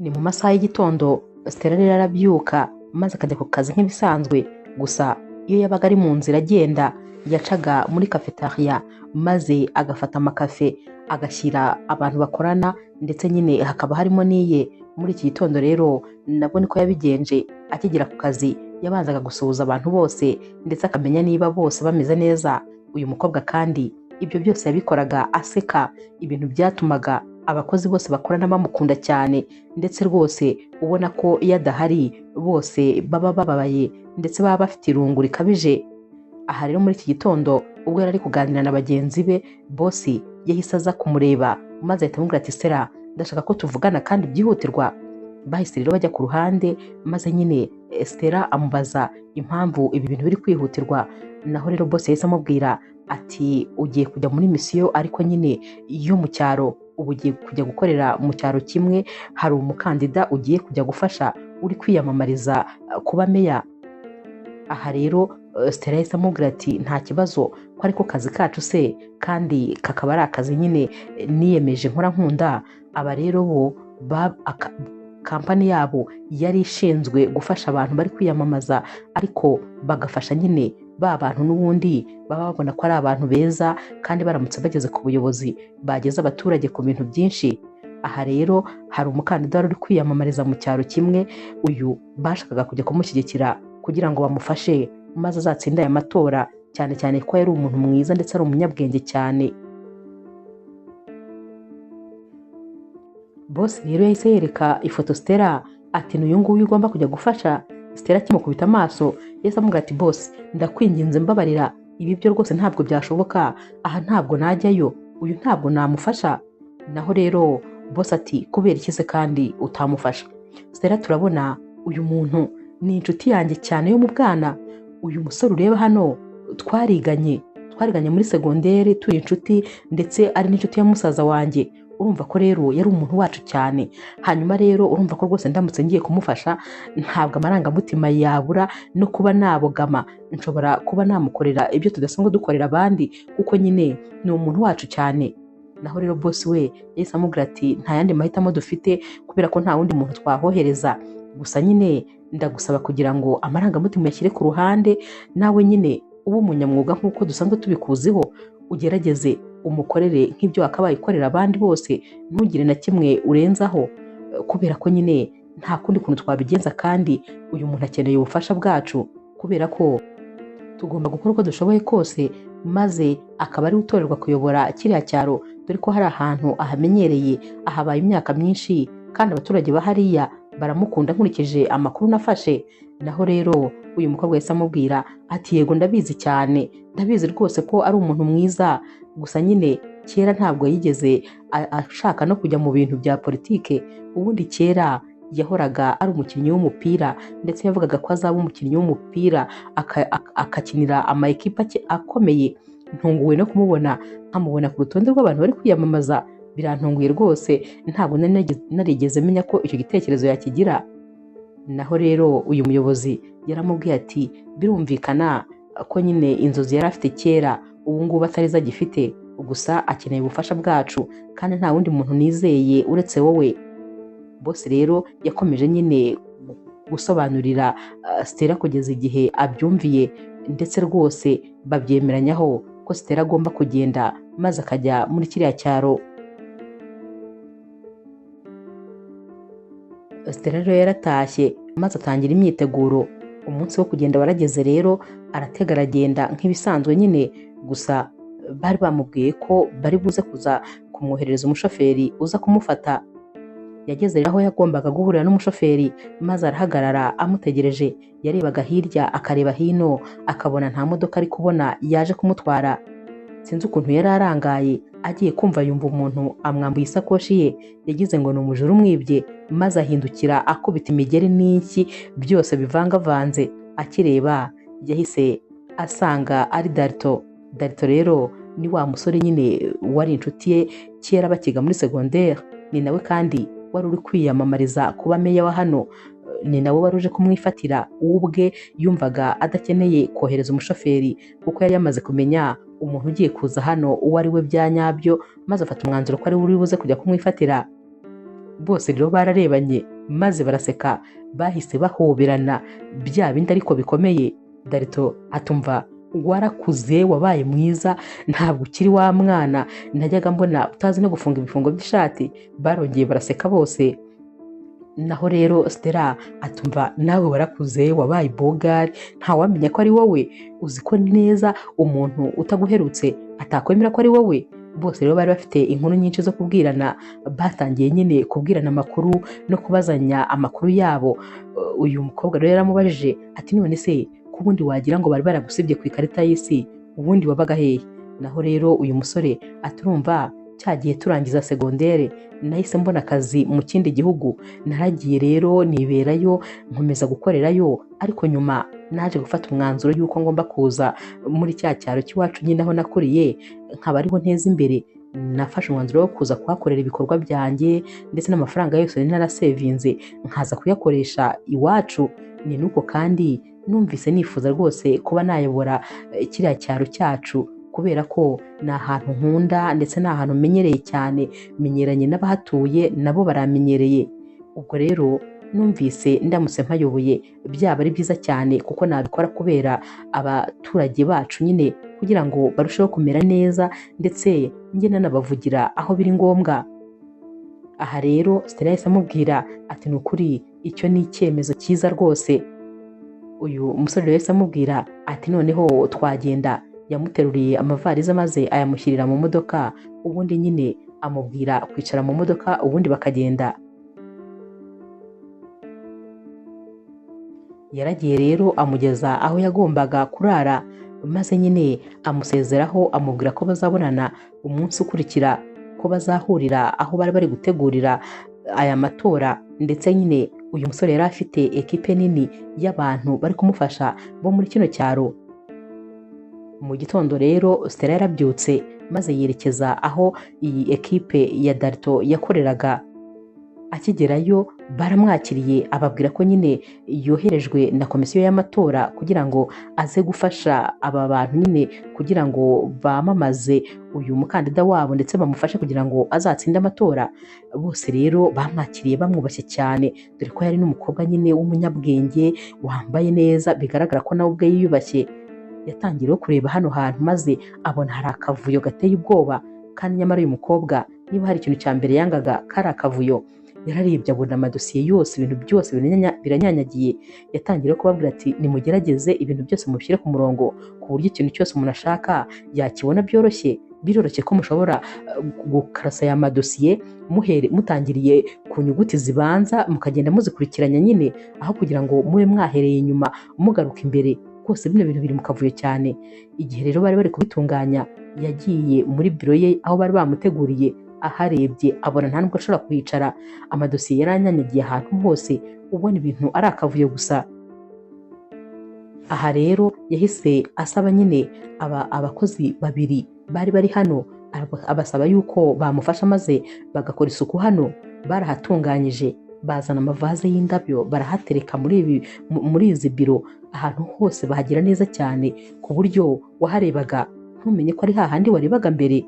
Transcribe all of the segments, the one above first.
Ni mu masaha y'igitondo, Stella rero arabyuka maze akajya ku kazi nk'ibisanzwe. Gusa iyo yabaga ari mu nzira agenda, yacaga muri cafeteria maze agafata amakafe agashyira abantu bakorana, ndetse nyine hakaba harimo n'iye. Muri iki gitondo rero nabwo niko yabigenje. Akigera ku kazi yabanzaga gusuhuza abantu bose ndetse akamenya niba bose bameze neza. Uyu mukobwa kandi ibyo byose yabikoraga aseka, ibintu byatumaga abakozi bose bakorana bamukunda cyane, ndetse rwose ubona ko iyo adahari bose baba bababaye ndetse baba bafite irungu rikabije. Aha rero muri iki gitondo ubwo yari ari kuganira na bagenzi be, bosi yahise aza kumureba maze ahita amubwira ati Stella, ndashaka ko tuvugana kandi byihutirwa. Bahise rero bajya ku ruhande maze nyine Stella amubaza impamvu ibi bintu biri kwihutirwa. Naho rero bosi yahise amubwira ati ugiye kujya muri misiyo ariko nyine yo mu cyaro, ubu ugiye kujya gukorera mu cyaro kimwe, hari umukandida ugiye kujya gufasha uri kwiyamamariza kuba meya. Aha rero Stella yahise amubwira ati nta kibazo ko ariko kazi kacu se, kandi kakaba ari akazi nyine niyemeje nkora nkunda. Aba rero bo kampani yabo yari ishinzwe gufasha abantu bari kwiyamamaza, ariko bagafasha nyine ba bantu n'ubundi baba babona ko ari abantu beza, kandi baramutse bageze ku buyobozi bageza abaturage ku bintu byinshi. Aha rero hari umukandida wari uri kwiyamamariza mu cyaro kimwe, uyu bashakaga kujya kumushyigikira kugira ngo bamufashe maze azatsinde aya matora, cyane cyane ko yari umuntu mwiza ndetse ari umunyabwenge cyane. Boss rero yahise yereka ifoto Stella ati n'uyu nguyu ugomba kujya gufasha. Stella akimukubita amaso yahise amubwira ati boss, ndakwinginze mbabarira, ibi byo rwose ntabwo byashoboka, aha ntabwo najyayo, uyu ntabwo namufasha. Naho rero boss ati kubera iki se kandi utamufasha? Stella turabona uyu muntu ni inshuti yanjye cyane yo mu bwana, uyu musore ureba hano twariganye muri segonderi turi inshuti, ndetse ari n'inshuti ya musaza wanjye. Urumva ko rero yari umuntu wacu cyane. Hanyuma rero urumva ko rwose ndamutse ngiye kumufasha ntabwo amarangamutima yabura no kuba nabogama, nshobora kuba namukorera ibyo tudasanzwe dukorera abandi kuko nyine ni umuntu wacu cyane. Naho rero boss we yahise amubwira ati nta yandi mahitamo dufite kubera ko nta wundi muntu twahohereza, gusa nyine ndagusaba kugira ngo amarangamutima uyashyire ku ruhande, nawe nyine ube umunyamwuga nk'uko dusanzwe tubikuziho, ugerageze umukorere nk'ibyo wakabaye ukorera abandi bose, ntugire na kimwe urenzaho, kubera ko nyine nta kundi kuntu twabigenza, kandi uyu muntu akeneye ubufasha bwacu, kubera ko tugomba gukora uko dushoboye kose maze akaba ari utorerwa kuyobora kiriya cyaro, dore ko hari ahantu ahamenyereye, ahabaye imyaka myinshi kandi abaturage bahariya baramukunda nkurikije amakuru nafashe. Naho rero uyu mukobwa yahise amubwira ati yego ndabizi cyane, ndabizi rwose ko ari umuntu mwiza, gusa nyine kera ntabwo yigeze ashaka no kujya mu bintu bya politike. Ubundi kera yahoraga ari umukinnyi w'umupira, ndetse yavugaga ko azaba umukinnyi w'umupira akakinira ama ekipa akomeye. Ntunguwe no kumubona nkamubona ku rutonde rw'abantu bari kwiyamamaza, birantunguye rwose, ntabwo narigeze menya ko icyo gitekerezo yakigira. Naho rero uyu muyobozi yaramubwiye ati birumvikana ko nyine inzozi yari afite kera ubu ngubu atari zo agifite, gusa akeneye ubufasha bwacu kandi nta wundi muntu nizeye uretse wowe. Boss rero yakomeje nyine gusobanurira Stella kugeza igihe abyumviye, ndetse rwose babyemeranyaho ko Stella agomba kugenda maze akajya muri kiriya cyaro. Stella rero yaratashye maze atangira imyiteguro. Umunsi wo kugenda warageze rero, aratega aragenda nk'ibisanzwe nyine, gusa bari bamubwiye ko bari buze kuza kumwoherereza umushoferi uza kumufata. Yageze rero aho yagombaga guhurira n'umushoferi maze arahagarara amutegereje. Yarebaga hirya akareba hino, akabona nta modoka ari kubona yaje kumutwara. Sinzi ukuntu yari arangaye, agiye kumva yumva umuntu amwambuye isakoshi ye, yagize ngo ni umujura umwibye, maze ahindukira akubita imigeri n'inshyi byose bivangavanze. Akireba yahise asanga ari Darito. Darito rero ni wa musore nyine wari inshuti ye kera bakiga muri secondaire, ni nawe kandi wari uri kwiyamamariza kuba meya wa hano, ni nawe wari uje kumwifatira. Ubwe yumvaga adakeneye kohereza umushoferi kuko yari yamaze kumenya umuntu ugiye kuza hano uwo ari we bya nyabyo, maze afata umwanzuro ko ari we uri buze kujya kumwifatira. Bose rero bararebanye Maze baraseka, bahise bahoberana bya bindi ariko bikomeye. Darito atumva warakuze, wabaye mwiza, ntabwo ukiri wa mwana najyaga mbona utazi no gufunga ibifungo by'ishati. Barongeye baraseka bose. Naho rero Stella atumva nawe warakuze, wabaye bogari, ntawamenya ko ari wowe, uzi ko neza umuntu utaguherutse atakwemera ko ari wowe. Bose rero bari bafite inkuru nyinshi zo kubwirana, batangiye nyine kubwirana amakuru no kubazanya amakuru yabo. Uyu mukobwa rero yaramubajije ati none se ko ubundi wagira ngo bari baragusibye ku ikarita y'isi, ubundi wabaga hehe? Naho rero uyu musore aturumva cyagiye turangiza segondere nahise mbona akazi mu kindi gihugu, naragiye rero niberayo nkomeza gukorerayo, ariko nyuma naje gufata umwanzuro y'uko ngomba kuza muri cya cyaro cy'iwacu nyine aho nakuriye nkaba ariho nteza imbere. Nafashe umwanzuro wo kuza kuhakorera ibikorwa byanjye ndetse n'amafaranga yose nari narasevinze nkaza kuyakoresha iwacu. Ni nuko kandi numvise nifuza rwose kuba nayobora kiriya cyaro cyacu, kubera ko ni ahantu nkunda ndetse ni ahantu menyereye cyane, menyeranye n'abahatuye nabo baramenyereye. Ubwo rero numvise ndamutse mpayoboye byaba ari byiza cyane, kuko nabikora kubera abaturage bacu nyine, kugira ngo barusheho kumera neza ndetse njye nanabavugira aho biri ngombwa. Aha rero Stella yahise amubwira ati ni ukuri icyo ni icyemezo cyiza rwose. Uyu musore rero yahise amubwira ati noneho twagenda. Yamuteruriye amavarize maze ayamushyirira mu modoka, ubundi nyine amubwira kwicara mu modoka ubundi bakagenda. Yaragiye rero amugeza aho yagombaga kurara, maze nyine amusezeraho amubwira ko bazabonana umunsi ukurikira, ko bazahurira aho bari bari gutegurira aya matora. Ndetse nyine uyu musore yari afite ekipe nini y'abantu bari kumufasha bo muri kino cyaro. Mu gitondo rero Stella yarabyutse maze yerekeza aho iyi ekipe ya Darito yakoreraga. Akigerayo baramwakiriye, ababwira ko nyine yoherejwe na komisiyo y'amatora kugira ngo aze gufasha aba bantu nyine kugira ngo bamamaze uyu mukandida wabo ndetse bamufashe kugira ngo azatsinde amatora. Bose rero bamwakiriye bamwubashye cyane, dore ko yari n'umukobwa nyine w'umunyabwenge wambaye neza, bigaragara ko nawe ubwe yiyubashye. Yatangiriye kureba hano hantu maze abona hari akavuyo gateye ubwoba, kandi nyamara uyu mukobwa niba hari ikintu cya mbere yangaga kari akavuyo. Yararebye abona amadosiye yose, ibintu byose biranyanyagiye. Yatangiye kubabwira ati nimugerageze ibintu byose mubishyire ku murongo, ku buryo ikintu cyose umuntu ashaka yakibona byoroshye. Biroroshye ko mushobora gukarasa aya madosiye mutangiriye ku nyuguti zibanza mukagenda muzikurikiranya nyine, aho kugira ngo mube mwahereye inyuma mugaruka imbere. Rwose bino bintu biri mu kavuyo cyane. Igihe rero bari bari kubitunganya, yagiye muri biro ye aho bari bamuteguriye, aharebye abona nta nubwo ashobora kwicara, amadosiye yaranyanyagiye ahantu hose, ubona ibintu ari akavuyo gusa. Aha rero yahise asaba nyine abakozi babiri bari bari hano, abasaba yuko bamufasha maze bagakora isuku hano. Barahatunganyije, bazana amavaze y'indabyo barahatereka muri izi biro, ahantu hose bahagira neza cyane, ku buryo waharebaga ntumenye ko ari hahandi warebaga mbere.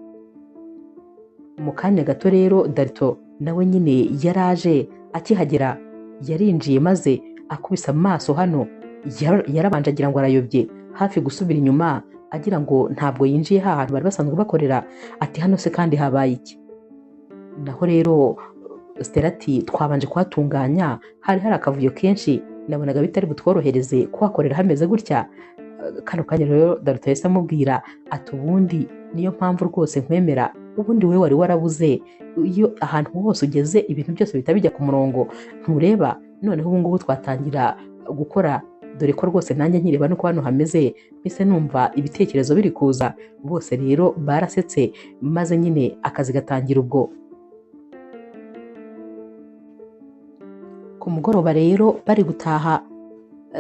Mu kanya gato rero Darito nawe nyine yaraje, akihagera yarinjiye maze akubise amaso hano, yarabanje agira ngo arayobye, hafi gusubira inyuma agira ngo ntabwo yinjiye hahantu bari basanzwe bakorera, ati hano se kandi habaye iki? Naho rero Stella ati twabanje kuhatunganya, hari hari akavuyo kenshi, nabonaga bitari butworohereze kuhakorera hameze gutya. Kano kanya rero Darito yahise amubwira ati ubundi niyo mpamvu rwose nkwemera, ubundi wowe wari warabuze, iyo ahantu hose ugeze ibintu byose bihita bijya ku murongo, ntureba noneho ubu ngubu twatangira gukora, dore ko rwose nanjye nkireba nuko hano hameze mpise numva ibitekerezo biri kuza. Bose rero barasetse maze nyine akazi gatangira ubwo. Ku mugoroba rero bari gutaha,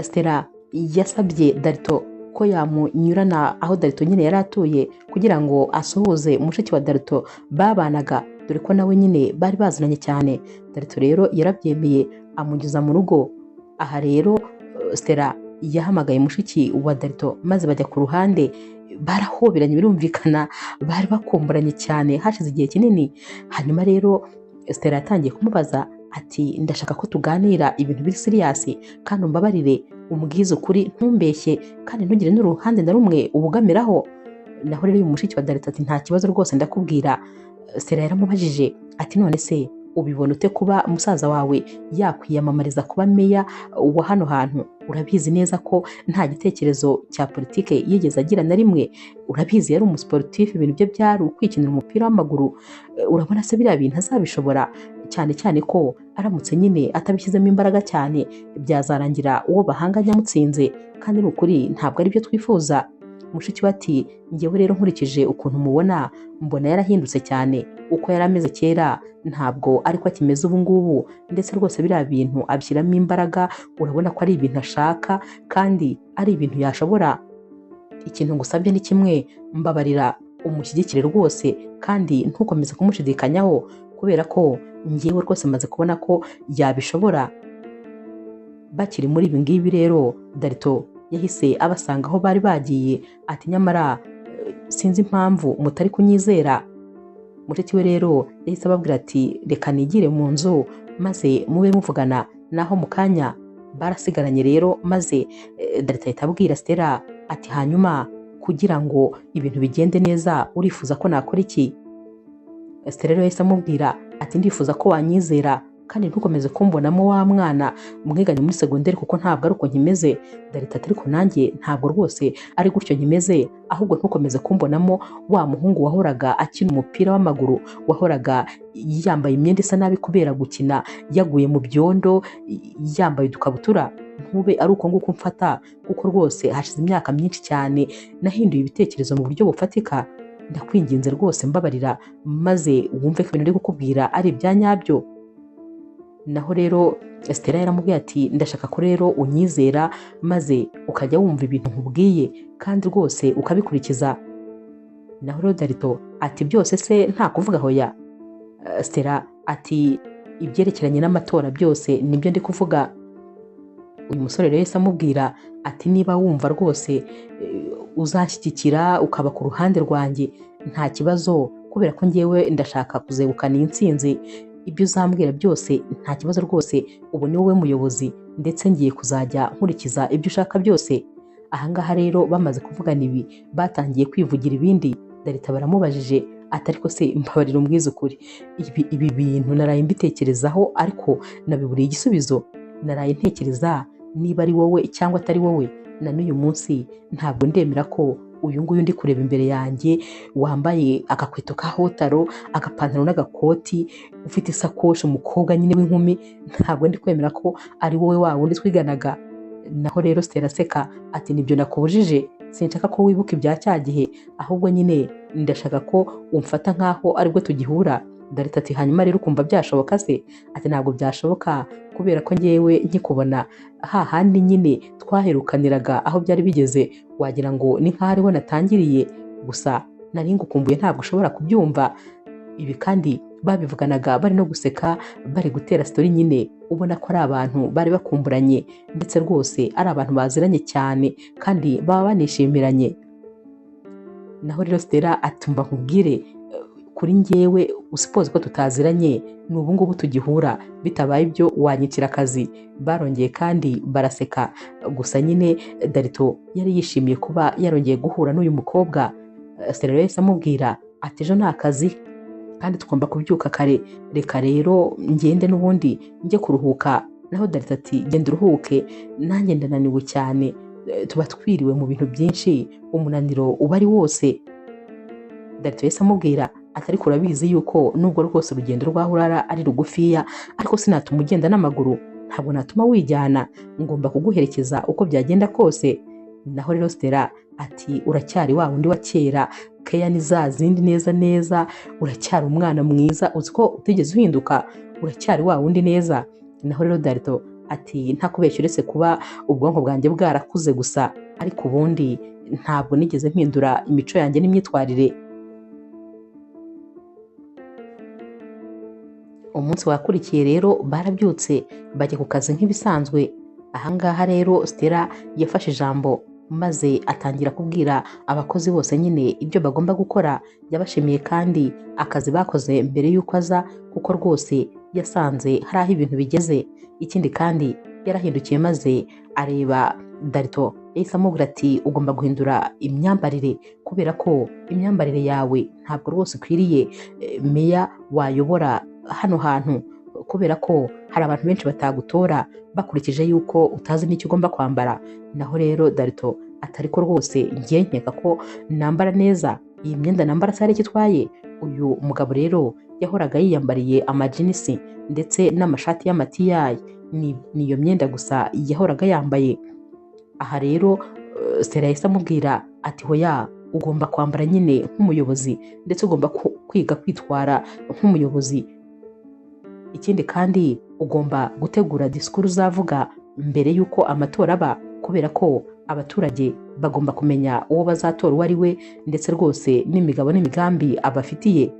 Stella yasabye Darito ko yamunyurana aho Darito nyine yari atuye kugira ngo asuhuze mushiki wa Darito babanaga, dore ko nawe nyine bari baziranye cyane. Darito rero yarabyemeye amugeza mu rugo. Aha rero Stella yahamagaye mushiki wa Darito maze bajya ku ruhande, barahoberanye, birumvikana bari bakumburanye cyane hashize igihe kinini. Hanyuma rero Stella yatangiye kumubaza Ati ndashaka ko tuganira ibintu biri serious, kandi umbabarire umbwize ukuri, ntumbeshye kandi ntugire n'uruhande na rumwe ubugamiraho. Naho rero uyu mushiki wa Darito ati nta kibazo rwose ndakubwira. Stella yaramubajije ati none se ubibona ute kuba musaza wawe yakwiyamamariza kuba meya wa hano hantu? Urabizi neza ko nta gitekerezo cya politike yigeze agira na rimwe, urabizi yari umusiporutifu, ibintu bye byari ukwikinira umupira w'amaguru. Urabona se biriya bintu azabishobora? Cyane cyane ko aramutse nyine atabishyizemo imbaraga cyane byazarangira uwo bahanganye amutsinze, kandi ni ukuri ntabwo ari byo twifuza. Mushiki we ati njyewe rero nkurikije ukuntu mubona, mbona yarahindutse cyane, uko yari ameze kera ntabwo ariko akimeze ubu ngubu, ndetse rwose biriya bintu abishyiramo imbaraga, urabona ko ari ibintu ashaka kandi ari ibintu yashobora. Ikintu ngusabye ni kimwe, mbabarira umushyigikire rwose kandi ntukomeze kumushidikanyaho, kubera ko njyewe rwose maze kubona ko yabishobora. Bakiri muri ibi ngibi rero Darito yahise abasanga aho bari bagiye, ati nyamara sinzi impamvu mutari kunyizera. Mushiki we rero yahise ababwira ati reka nigire mu nzu maze mube muvugana. Naho mu kanya barasigaranye rero, maze Darito ahita abwira Stella ati hanyuma kugira ngo ibintu bigende neza urifuza ko nakora iki? Stella rero yahise amubwira ati ndifuza ko wanyizera kandi ntukomeze kumbonamo wa mwana mwiganye muri segonderi, kuko ntabwo ari uko nkimeze. Darito ati ariko nanjye ntabwo rwose ari gutyo nkimeze, ahubwo ntukomeze kumbonamo wa muhungu wahoraga akina umupira w'amaguru, wahoraga yambaye imyenda isa nabi kubera gukina, yaguye mu byondo, yambaye udukabutura. Ntube ari uko nguko mfata, kuko rwose hashize imyaka myinshi cyane nahinduye ibitekerezo mu buryo bufatika. Ndakwinginze rwose mbabarira, maze wumve ko ibintu ndi kukubwira ari ibya nyabyo. Naho rero Stella yaramubwiye ati ndashaka ko rero unyizera maze ukajya wumva ibintu nkubwiye kandi rwose ukabikurikiza. Naho rero Darito ati byose se nta kuvuga hoya? Stella ati ibyerekeranye n'amatora byose nibyo ndi kuvuga. Uyu musore rero yahise amubwira ati niba wumva rwose uzanshyigikira ukaba ku ruhande rwanjye nta kibazo, kubera ko njyewe ndashaka kuzegukana iyi ntsinzi, ibyo uzambwira byose nta kibazo rwose, ubu ni wowe muyobozi ndetse ngiye kuzajya nkurikiza ibyo ushaka byose. Ahangaha rero bamaze kuvugana ibi batangiye kwivugira ibindi. Darita baramubajije ati ariko se mbabarira umbwize ukuri, ibi bintu naraye mbitekerezaho ariko nabiburiye igisubizo, naraye ntekereza niba ari wowe cyangwa atari wowe, na n'uyu munsi ntabwo ndemera ko uyu nguyu ndi kureba imbere yanjye wambaye agakweto ka hotaro, agapantaro n'agakoti, ufite isakoshi, umukobwa nyine w'inkumi, ntabwo ndi kwemera ko ari wowe wa wundi twiganaga. Naho rero Stella aseka ati nibyo nakubujije, sinshaka ko wibuka ibya cya gihe, ahubwo nyine ndashaka ko umfata nkaho aribwo tugihura. Darita ati hanyuma rero ukumva byashoboka se? Ati ntabwo byashoboka kubera ko njyewe nkikubona hahandi nyine twaherukaniraga aho byari bigeze, wagira ngo ni nkaho ariho natangiriye, gusa nari ngukumbuye ntabwo ushobora kubyumva. Ibi kandi babivuganaga bari no guseka, bari gutera story nyine, ubona ko ari abantu bari bakumburanye, ndetse rwose ari abantu baziranye cyane kandi baba banishimiranye. Naho rero Stella atumva nkubwire, kuri njyewe usipoze ko tutaziranye, ni ubu ngubu tugihura, bitabaye ibyo wanyicira akazi. Barongeye kandi baraseka, gusa nyine Darito yari yishimiye kuba yarongeye guhura n'uyu mukobwa. Stella rero yahise amubwira ati ejo ni akazi kandi tugomba kubyuka kare, reka rero ngende n'ubundi njye kuruhuka. Naho Darito ati genda uruhuke, nanjye ndananiwe cyane, tuba twiriwe mu bintu byinshi, umunaniro uba ari wose. Darito yahise amubwira ati ariko urabizi yuko nubwo rwose urugendo rw'aho urara ari rugufiya, ariko sinatuma ugenda n'amaguru, ntabwo natuma wijyana, ngomba kuguherekeza uko byagenda kose. Naho rero Stella ati uracyari wa wundi wa kera, keya ni za zindi neza neza, uracyari umwana mwiza, uzi ko utigeze uhinduka, uracyari wa wundi neza. Naho rero Darito ati ntakubeshya, uretse kuba ubwonko bwanjye bwarakuze gusa, ariko ubundi ntabwo nigeze mpindura imico yanjye n'imyitwarire. Umunsi wakurikiye rero barabyutse bajya ku kazi nk'ibisanzwe. Ahangaha rero Stella yafashe ijambo maze atangira kubwira abakozi bose nyine ibyo bagomba gukora. Yabashimiye kandi akazi bakoze mbere y'uko aza, kuko rwose yasanze hari aho ibintu bigeze. Ikindi kandi yarahindukiye maze areba Darito, yahise amubwira ati ugomba guhindura imyambarire kubera ko imyambarire yawe ntabwo rwose ikwiriye meya wayobora hano hantu, kubera ko hari abantu benshi batagutora bakurikije yuko utazi n'icyo ugomba kwambara. Naho rero Darito atari ko rwose ngiye nkeka ko nambara neza, iyi myenda nambara se hari icyo itwaye. Uyu mugabo rero yahoraga yiyambariye amajinisi ndetse n'amashati y'amatiyayi, ni iyo myenda gusa yahoraga yambaye. Aha rero Stella yahise amubwira ati hoya, ugomba kwambara nyine nk'umuyobozi ndetse ugomba kwiga kwitwara nk'umuyobozi. Ikindi kandi ugomba gutegura disikuru uzavuga mbere y'uko amatora aba, kubera ko abaturage bagomba kumenya uwo bazatora uwo ari we, ndetse rwose n'imigabo n'imigambi abafitiye.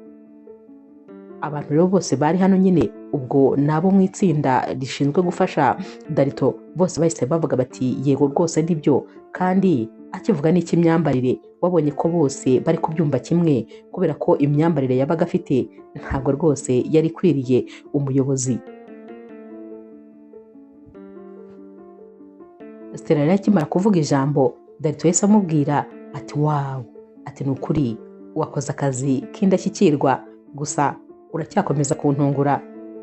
Abantu rero bose bari hano nyine ubwo nabo mu itsinda rishinzwe gufasha Darito bose bahise bavuga bati yego rwose nibyo. Kandi akivuga n'icy'imyambarire wabonye ko bose bari kubyumva kimwe, kubera ko imyambarire yabaga afite ntabwo rwose yari ikwiriye umuyobozi. Stella rero akimara kuvuga ijambo, Darito yahise amubwira ati wawu, ati ni ukuri wakoze akazi k'indashyikirwa, gusa uracyakomeza kuntungura.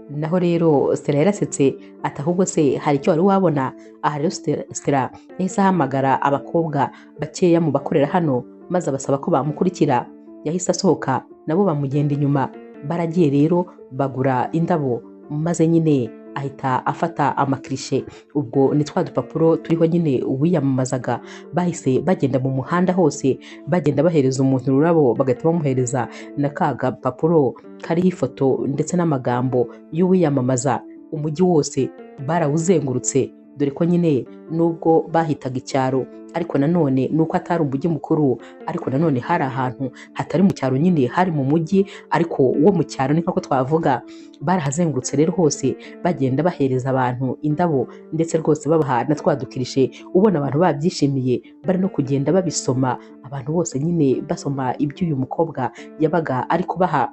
Naho rero Stella yarasetse ati ahubwo se hari icyo wari wabona. Aha rero Stella yahise ahamagara abakobwa bakeya mu bakorera hano maze abasaba ko bamukurikira. Yahise asohoka nabo bamugenda inyuma. Baragiye rero bagura indabo, maze nyine ahita afata amakirishe, ubwo ni twa dupapuro turiho nyine uwiyamamazaga. Bahise bagenda mu muhanda hose bagenda bahereza umuntu ururabo, bagahita bamuhereza na ka gapapuro kariho ifoto ndetse n'amagambo y'uwiyamamaza. Umujyi wose barawuzengurutse, dore ko nyine nubwo bahitaga icyaro ariko nanone nuko atari umujyi mukuru, ariko nanone hari ahantu hatari mu cyaro nyine hari mu mujyi, ariko wo mu cyaro ni nk'uko twavuga. Barahazengurutse rero hose bagenda bahereza abantu indabo ndetse rwose babaha na twa dukirishe, ubona abantu babyishimiye bari no kugenda babisoma, abantu bose nyine basoma ibyo uyu mukobwa yabaga ari kubaha.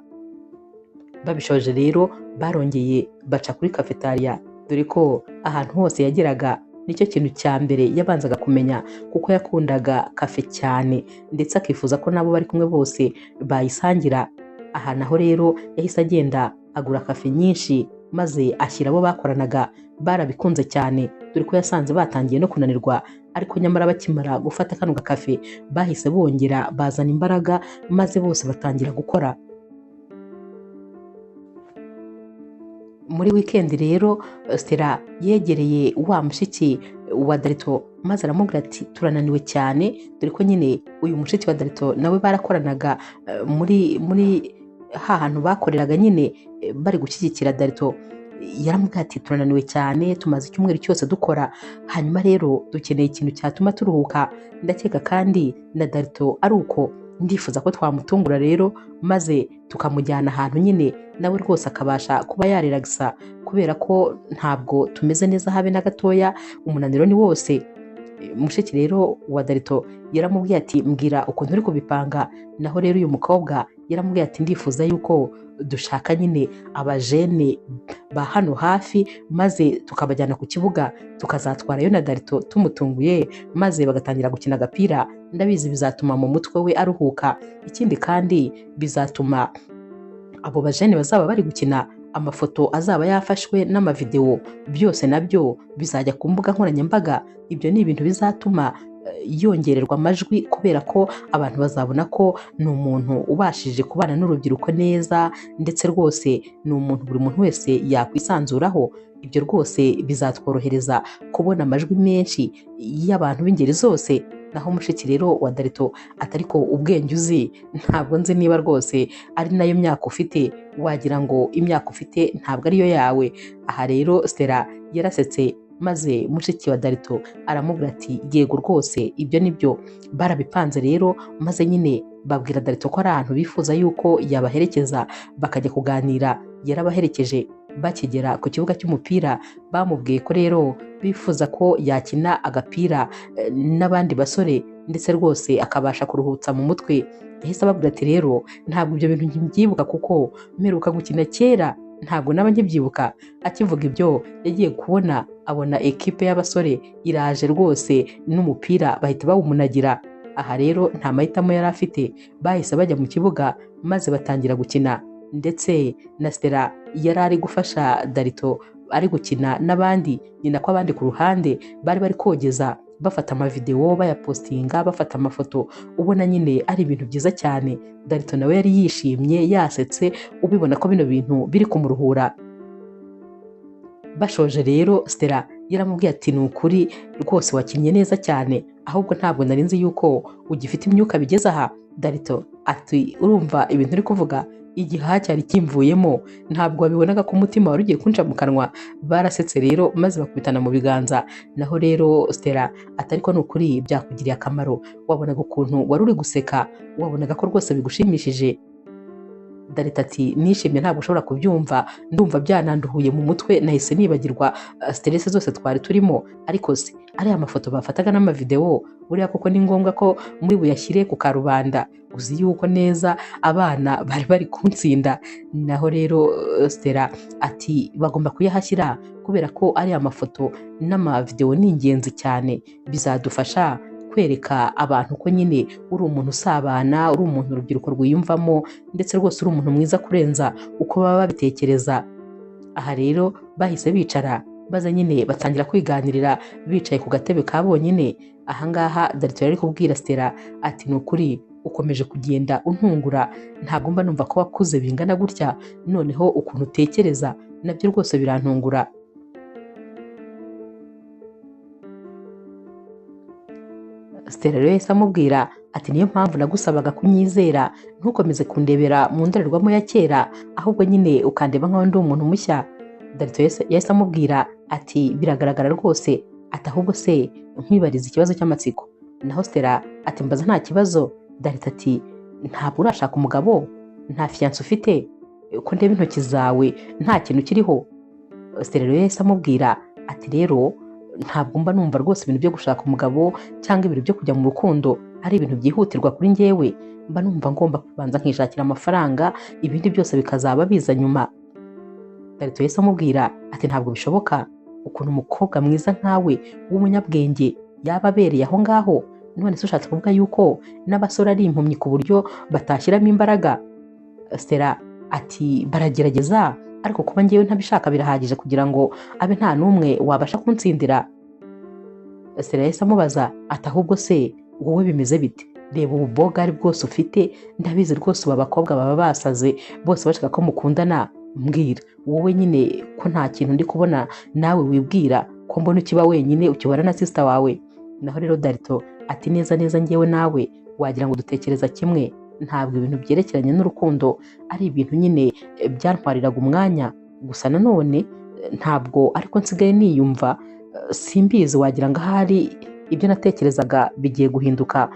Babishoje rero barongeye baca kuri kafetariya, dore ko ahantu hose yageraga nicyo kintu cya mbere yabanzaga kumenya, kuko yakundaga kafe cyane ndetse akifuza ko nabo bari kumwe bose bayisangira. Aha naho rero yahise agenda agura kafe nyinshi maze ashyira abo bakoranaga, barabikunze cyane dore ko yasanze batangiye no kunanirwa, ariko nyamara bakimara gufata kano gakafe bahise bongera bazana imbaraga maze bose batangira gukora. Muri weekend rero Stella yegereye wa mushiki wa Darito maze aramubwira ati turananiwe cyane, dore ko nyine uyu mushiki wa Darito nawe barakoranaga muri ha hantu bakoreraga nyine bari gushyigikira Darito. Yaramubwira ati turananiwe cyane, tumaze icyumweru cyose dukora, hanyuma rero dukeneye ikintu cyatuma turuhuka, ndakeka kandi na Darito ari uko, ndifuza ko twamutungura rero maze tukamujyana ahantu nyine nawe rwose akabasha kuba yareragisa, kubera ko ntabwo tumeze neza habe na gatoya, umunaniro ni wose. Mushiki rero wa Darito yaramubwiye ati mbwira ukuntu uri kubipanga. Naho rero uyu mukobwa yaramubwiye ati ndifuza yuko dushaka nyine abajene ba hano hafi maze tukabajyana ku kibuga tukazatwarayo na Darito tumutunguye, maze bagatangira gukina agapira. Ndabizi bizatuma mu mutwe we aruhuka, ikindi kandi bizatuma abo bajene bazaba bari gukina amafoto azaba yafashwe n'amavideo byose nabyo bizajya ku mbuga nkoranyambaga. Ibyo ni ibintu bizatuma yongererwa amajwi, kubera ko abantu bazabona ko ni umuntu ubashije kubana n'urubyiruko neza, ndetse rwose ni umuntu buri muntu wese yakwisanzuraho. Ibyo rwose bizatworohereza kubona amajwi menshi y'abantu b'ingeri zose. Naho mushiki rero wa Darito atari ko ubwenge uzi, ntabwo nzi niba rwose ari nayo myaka ufite, wagira ngo imyaka ufite ntabwo ariyo yawe. Aha rero Stella yarasetse maze mushiki wa Darito aramubwira ati yego rwose ibyo nibyo. Barabipanze rero maze nyine babwira Darito ko ari ahantu bifuza yuko yabaherekeza bakajya kuganira. Yarabaherekeje bakigera ku kibuga cy'umupira, bamubwiye ko rero bifuza ko yakina agapira n'abandi basore ndetse rwose akabasha kuruhutsa mu mutwe. Yahise ababwira ati rero ntabwo ibyo bintu mbyibuka kuko mperuka gukina kera, Ntabwo naba nkibyibuka. Akivuga ibyo yagiye kubona abona ekipe y'abasore iraje rwose n'umupira bahita bawumunagira. Aha rero nta mahitamo yari afite, bahise bajya mu kibuga maze batangira gukina. Ndetse na Stella yari ari gufasha Darito ari gukina n'abandi, ni nako abandi ku ruhande bari bari kogeza bafata amavidewo bayapostinga, bafata amafoto, ubona nyine ari ibintu byiza cyane. Darito nawe yari yishimye yasetse, ubibona ko bino bintu biri kumuruhura. Bashoje rero Stella yaramubwiye ati ni ukuri rwose wakinnye neza cyane, ahubwo ntabwo nari nzi yuko ugifite imyuka bigeze aha. Darito ati urumva ibintu uri kuvuga, igihaha cyari kimvuyemo, ntabwo wabibonaga ko umutima wari ugiye kunca mu kanwa. Barasetse rero maze bakubitana mu biganza. Naho rero Stella ati ariko ni ukuri byakugiriye akamaro, wabonaga ukuntu wari uri guseka, wabonaga ko rwose bigushimishije. Darita ati nishimye ntabwo ushobora kubyumva, ndumva byananduhuye mu mutwe, nahise nibagirwa stress zose twari turimo. Ariko se ariya mafoto bafataga n'amavideo buriya koko ni ngombwa ko muri buyashyire ku karubanda? Uzi yuko neza abana bari bari kuntsinda. Naho rero Stella ati bagomba kuyahashyira kubera ko ariya mafoto n'amavideo ni ingenzi cyane, bizadufasha kwereka abantu ko nyine uri umuntu usabana, uri umuntu urubyiruko rwiyumvamo, ndetse rwose uri umuntu mwiza kurenza uko baba babitekereza. Aha rero bahise bicara maze nyine batangira kwiganirira bicaye ku gatebe ka bonyine. Aha ngaha Darito yari kubwira Stella ati ni ukuri ukomeje kugenda untungura, ntabwo mba numva ko wakuze bingana gutya, noneho ukuntu utekereza nabyo rwose birantungura. Stella rero yahise amubwira ati niyo mpamvu nagusabaga kunyizera, ntukomeze kundebera mu ndorerwamo ya kera, ahubwo nyine ukandeba nkaho ndi umuntu mushya. Darito yahise amubwira ati biragaragara rwose, ati ahubwo se nkwibariza ikibazo cy'amatsiko. Naho Stella ati mbaza nta kibazo. Darito ati ntabwo urashaka umugabo, nta fiyanse ufite, ko ndeba intoki zawe nta kintu kiriho. Stella rero yahise amubwira ati rero ntabwo mba numva rwose ibintu byo gushaka umugabo cyangwa ibintu byo kujya mu rukundo ari ibintu byihutirwa kuri njyewe, mba numva ngomba kubanza nkishakira amafaranga, ibindi byose bikazaba biza nyuma. Darito yahise amubwira ati ntabwo bishoboka, ukuntu umukobwa mwiza nkawe w'umunyabwenge yaba abereye aho ngaho, none se ushatse kuvuga yuko n'abasore ari impumyi ku buryo batashyiramo imbaraga? Stella ati baragerageza, ariko kuba njyewe ntabishaka birahagije kugira ngo abe nta n'umwe wabasha kuntsindira. Stella yahise amubaza ati ahubwo se wowe bimeze bite? Reba ubu bogari bwose ufite, ndabizi rwose ubu abakobwa baba basaze bose bashaka ko mukundana, mbwira wowe nyine ko nta kintu ndi kubona nawe wibwira ko mbona ukiba wenyine ukibana na sister wawe. Naho rero Darito ati neza neza njyewe nawe wagira ngo dutekereza kimwe, ntabwo ibintu byerekeranye n'urukundo ari ibintu nyine byantwariraga umwanya, gusa nanone ntabwo ariko nsigaye niyumva, simbizi wagira ngo ahari ibyo natekerezaga bigiye guhinduka.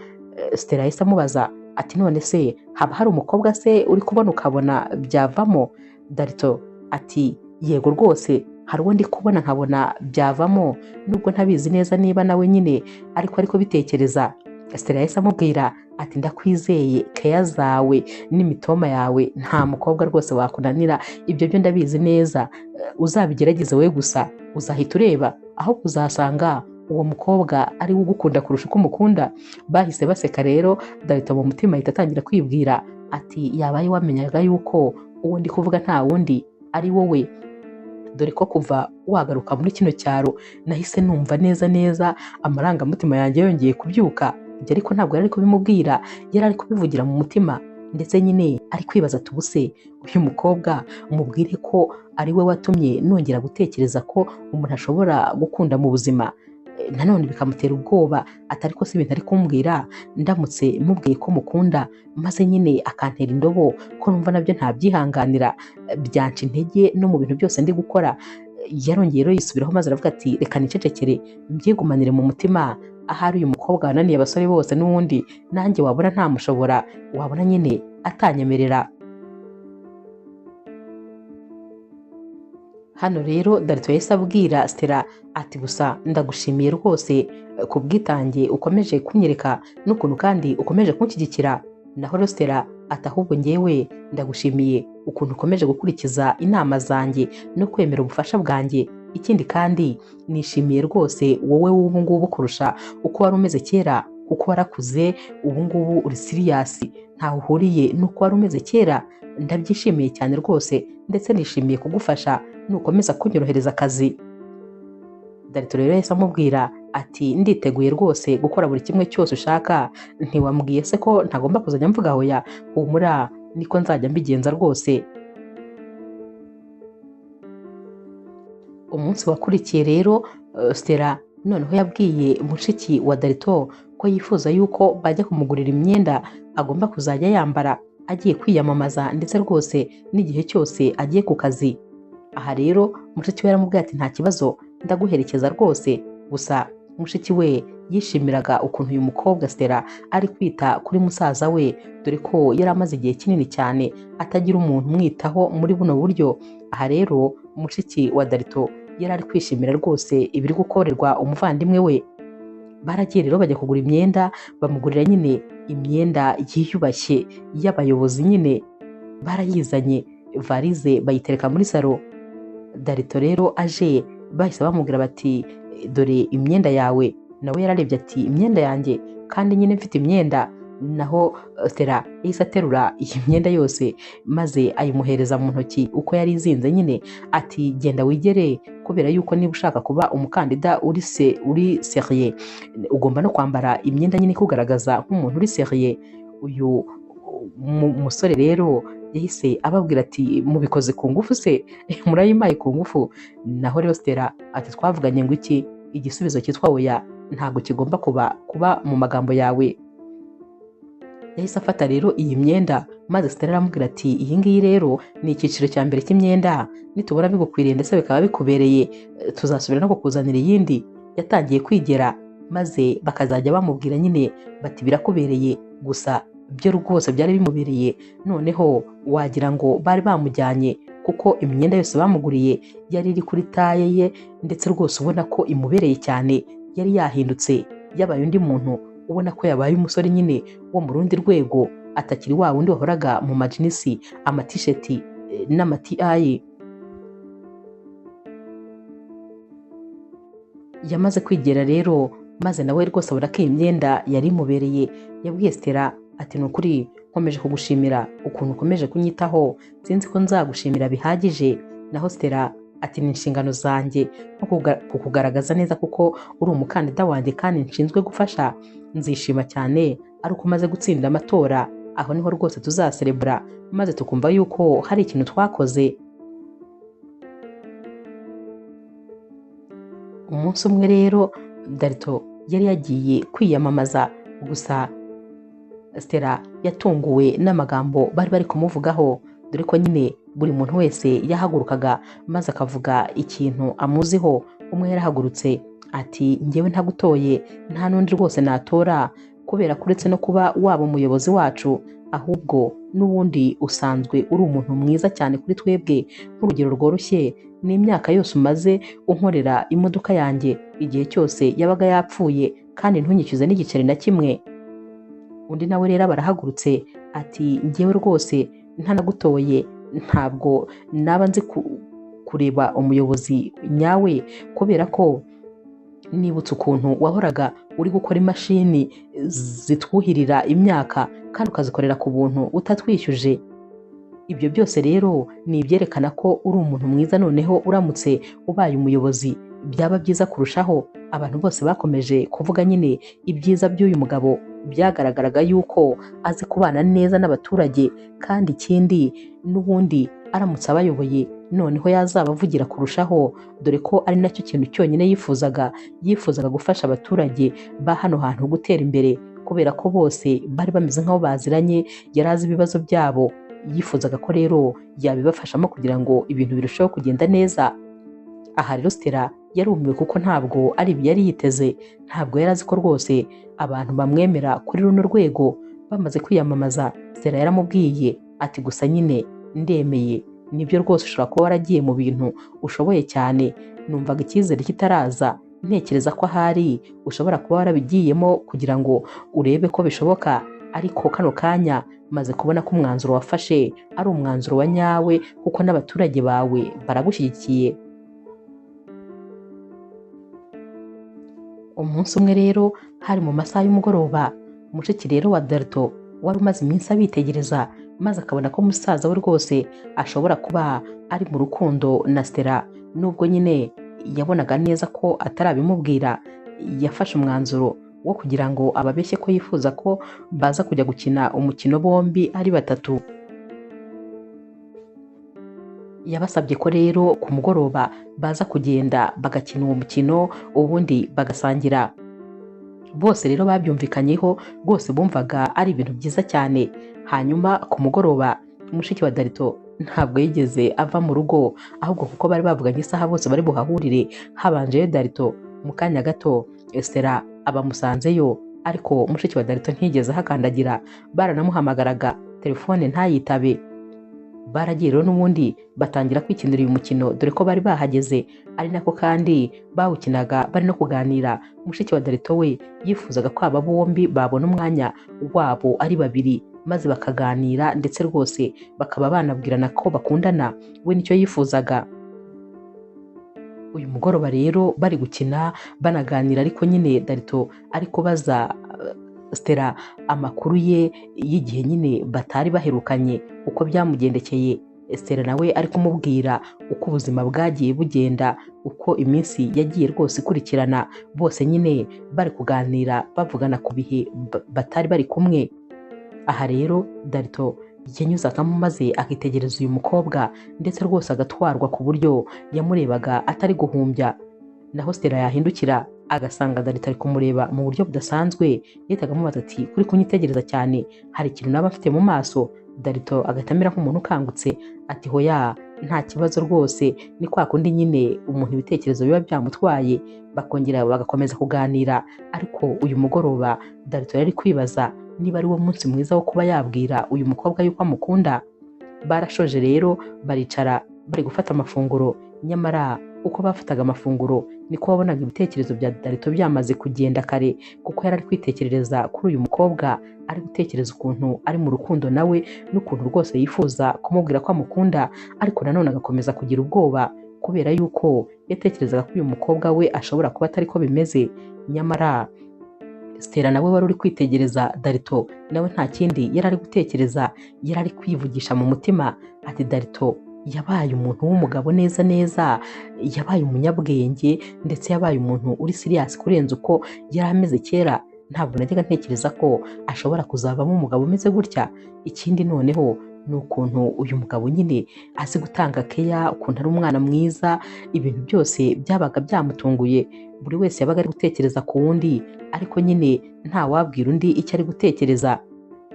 Stella yahise amubaza ati none se haba hari umukobwa se uri kubona ukabona byavamo? Darito ati yego rwose hari uwo ndi kubona nkabona byavamo, nubwo ntabizi neza niba nawe nyine ariko bitekereza. Stella yahise amubwira ati ndakwizeye, keya zawe n'imitoma yawe nta mukobwa rwose wakunanira, ibyo byo ndabizi neza, uzabigerageze we gusa uzahita ureba, aho uzasanga uwo mukobwa ari we ugukunda kurusha uko umukunda. Bahise baseka rero, Darito mu mutima ahita atangira kwibwira ati yabaye wamenyaga yuko uwo ndi kuvuga nta wundi ari wowe, dore ko kuva wagaruka muri kino cyaro nahise numva neza neza amarangamutima yanjye yongeye kubyuka. Ibyo ariko ntabwo yari ari kubimubwira, yari ari kubivugira mu mutima, ndetse nyine ari kwibaza ati ubuse uyu mukobwa mubwire ko ari we watumye nongera gutekereza ko umuntu ashobora gukunda mu buzima. Nanone bikamutera ubwoba atari ko si ibintu ari kumbwira, ndamutse mubwiye ko mukunda maze nyine akantera indobo ko numva nabyo ntabyihanganira, byanca intege no mu bintu byose ndi gukora. Yarongeye rero yisubiraho maze aravuga ati reka nicecekere mbyigumanire mu mutima, ahari uyu mukobwa wananiye abasore bose n'ubundi nanjye wabona ntamushobora, wabona nyine atanyemerera. Hano rero Darito yahise abwira Stella ati gusa ndagushimiye rwose ku bwitange ukomeje kunyereka n'ukuntu kandi ukomeje kunshyigikira. Naho rero Stella Ati ahubwo ngewe ndagushimiye ukuntu ukomeje gukurikiza inama zanjye no kwemera ubufasha bwanjye. Ikindi kandi nishimiye rwose wowe w'ubu ngubu kurusha uko wari umeze kera, kuko warakuze ubu ngubu uri serious, ntaho uhuriye n'uko wari umeze kera. Ndabyishimiye cyane rwose, ndetse nishimiye kugufasha nukomeza kunyorohereza akazi. Darito rero yahise amubwira ati nditeguye rwose gukora buri kimwe cyose ushaka, ntiwambwiye se ko ntagomba kuzajya mvuga hoya? Humura niko nzajya mbigenza rwose. Umunsi wakurikiye rero Stella noneho yabwiye mushiki wa Darito ko yifuza yuko bajya kumugurira imyenda agomba kuzajya yambara agiye kwiyamamaza, ndetse rwose n'igihe cyose agiye ku kazi. Aha rero mushiki we yaramubwiye ati nta kibazo ndaguherekeza rwose. Gusa mushiki we yishimiraga ukuntu uyu mukobwa Stella ari kwita kuri musaza we, dore ko yari amaze igihe kinini cyane atagira umuntu umwitaho muri buno buryo. Aha rero mushiki wa Darito yari ari kwishimira rwose ibiri gukorerwa umuvandimwe we. Baragiye rero bajya kugura imyenda, bamugurira nyine imyenda yiyubashye y'abayobozi nyine, barayizanye varize bayitereka muri salo. Darito rero aje bahise bamubwira bati dore imyenda yawe. Nawe yararebye ati imyenda yanjye kandi nyine mfite imyenda. Naho Stella yahise aterura iyi myenda yose maze ayimuhereza mu ntoki uko yari izinze nyine, ati genda wigere, kubera yuko niba ushaka kuba umukandida uri seriye ugomba no kwambara imyenda nyine ikugaragaza nk'umuntu uri seriye. Uyu musore rero yahise ababwira ati mubikoze ku ngufu se? Murayimpaye ku ngufu? Naho rero Stella ati twavuganye ngo iki? Igisubizo cyitwa oya ntabwo kigomba kuba mu magambo yawe. Yahise afata rero iyi myenda maze Stella aramubwira ati iyi ngiyi rero ni icyiciro cya mbere cy'imyenda, nitubona bigukwiriye ndetse bikaba bikubereye tuzasubira no kukuzanira iyindi. Yatangiye kwigera maze bakazajya bamubwira nyine bati birakubereye, gusa byo rwose byari bimubereye. Noneho wagira ngo bari bamujyanye kuko imyenda yose bamuguriye yari iri kuri taye ye, ndetse rwose ubona ko imubereye cyane. Yari yahindutse yabaye undi muntu, ubona ko yabaye umusore nyine wo mu rundi rwego, atakiri wa wundi wahoraga mu majinisi, amatisheti n'amatiayi. Yamaze kwigera rero maze nawe rwose abona ko iyi myenda yari imubereye. Yabwiye Stella ati ni ukuri nkomeje kugushimira ukuntu ukomeje kunyitaho, sinzi ko nzagushimira bihagije. Naho Stella ati ni inshingano zanjye kukugaragaza neza kuko uri umukandida wanjye kandi nshinzwe gufasha. Nzishima cyane ari uko umaze gutsinda amatora, aho niho rwose tuzaserebura maze tukumva yuko hari ikintu twakoze. Umunsi umwe rero Darito yari yagiye kwiyamamaza, gusa Stella yatunguwe n'amagambo bari bari kumuvugaho, dore ko nyine buri muntu wese yahagurukaga maze akavuga ikintu amuziho. Umwe yarahagurutse ati njyewe ntagutoye nta n'undi rwose natora, kubera ko uretse no kuba waba umuyobozi wacu ahubwo n'ubundi usanzwe uri umuntu mwiza cyane kuri twebwe. Nk'urugero rworoshye ni imyaka yose umaze unkorera imodoka yanjye, igihe cyose yabaga yapfuye kandi ntunyishyuze n'igiceri na kimwe. Undi nawe rero barahagurutse ati njyewe rwose ntanagutoye ntabwo naba nzi kureba umuyobozi nyawe, kubera ko nibutse ukuntu wahoraga uri gukora imashini zitwuhirira imyaka kandi ukazikorera ku buntu utatwishyuje. Ibyo byose rero ni ibyerekana ko uri umuntu mwiza, noneho uramutse ubaye umuyobozi byaba byiza kurushaho. Abantu bose bakomeje kuvuga nyine ibyiza by'uyu mugabo, byagaragaraga yuko azi kubana neza n'abaturage, kandi ikindi n'ubundi aramutse abayoboye noneho yazabavugira kurushaho, dore ko ari nacyo kintu cyonyine yifuzaga. Yifuzaga gufasha abaturage ba hano hantu gutera imbere, kubera ko bose bari bameze nk'aho baziranye, yari azi ibibazo byabo, yifuzaga ko rero yabibafashamo kugira ngo ibintu birusheho kugenda neza. Aha rero Stella yarumiwe kuko ntabwo ari ibi yari yiteze, ntabwo yari azi ko rwose abantu bamwemera kuri runo rwego. Bamaze kwiyamamaza Stella yaramubwiye ati gusa nyine ndemeye, nibyo rwose ushobora kuba waragiye mu bintu ushoboye cyane, numvaga icyizere kitaraza, ntekereza ko ahari ushobora kuba warabigiyemo kugira ngo urebe ko bishoboka, Ariko kano kanya maze kubona ko umwanzuro wafashe ari umwanzuro wa nyawe, kuko n'abaturage bawe baragushyigikiye. Umunsi umwe rero hari mu masaha y'umugoroba, mushiki rero wa Darito wari umaze iminsi abitegereza, maze akabona ko musaza we rwose ashobora kuba ari mu rukundo na Stella, nubwo nyine yabonaga neza ko atarabimubwira. Yafashe umwanzuro wo kugira ngo ababeshye ko yifuza ko baza kujya gukina umukino bombi ari batatu. Yabasabye ko rero ku mugoroba baza kugenda bagakina uwo mukino, ubundi bagasangira. Bose rero babyumvikanyeho, rwose bumvaga ari ibintu byiza cyane. Hanyuma ku mugoroba mushiki wa Darito ntabwo yigeze ava mu rugo, ahubwo kuko bari bavuganye isaha bose bari buhahurire, habanjeyo Darito. Mu kanya gato Stella abamusanzeyo, ariko mushiki wa Darito ntiyigeze ahakandagira. Baranamuhamagaraga telefone ntayitabe. Baragiye rero n'ubundi batangira kwikinira uyu mukino, dore ko bari bahageze, ari nako kandi bawukinaga bari no kuganira. Mushiki wa Darito we yifuzaga ko aba bombi babona umwanya wabo ari babiri, maze bakaganira, ndetse rwose bakaba banabwirana ko bakundana. We nicyo yifuzaga. Uyu mugoroba rero bari gukina banaganira, ariko nyine Darito ari kubaza Stella amakuru ye y'igihe nyine batari baherukanye, uko byamugendekeye. Stella nawe ari kumubwira uko ubuzima bwagiye bugenda, uko iminsi yagiye rwose ikurikirana. Bose nyine bari kuganira bavugana ku bihe batari bari kumwe. Aha rero Darito yanyuzagamo maze akitegereza uyu mukobwa, ndetse rwose agatwarwa ku buryo yamurebaga atari guhumbya. Naho Stella yahindukira agasanga Darito ari kumureba mu buryo budasanzwe. Yahitaga amubaza ati kuri kunyitegereza cyane, hari ikintu naba mfite mu maso? Darito agahita amera nk'umuntu ukangutse, ati hoya nta kibazo rwose, ni kwa kundi nyine umuntu ibitekerezo biba byamutwaye. Bakongera bagakomeza kuganira. Ariko uyu mugoroba Darito yari kwibaza niba ari wo munsi mwiza wo kuba yabwira uyu mukobwa yuko amukunda. Barashoje rero baricara bari gufata amafunguro, nyamara uko bafataga amafunguro niko wabonaga ibitekerezo bya Darito byamaze kugenda kare, kuko yari ari kwitekerereza kuri uyu mukobwa, ari gutekereza ukuntu ari mu rukundo nawe, n'ukuntu rwose yifuza kumubwira ko amukunda, ariko nanone agakomeza kugira ubwoba kubera yuko yatekerezaga ko uyu mukobwa we ashobora kuba atari ko bimeze. Nyamara Stella nawe wari uri kwitegereza Darito, nawe nta kindi yari ari gutekereza, yari ari kwivugisha mu mutima ati Darito yabaye umuntu w'umugabo neza neza, yabaye umunyabwenge, ndetse yabaye umuntu uri serious kurenza uko yari ameze kera. Ntabwo najyaga ntekereza ko ashobora kuzavamo umugabo umeze gutya. Ikindi noneho ni ukuntu uyu mugabo nyine azi gutanga keya, ukuntu ari umwana mwiza. Ibintu byose byabaga byamutunguye, buri wese yabaga ari gutekereza ku wundi, ariko nyine nta wabwira undi icyo ari gutekereza.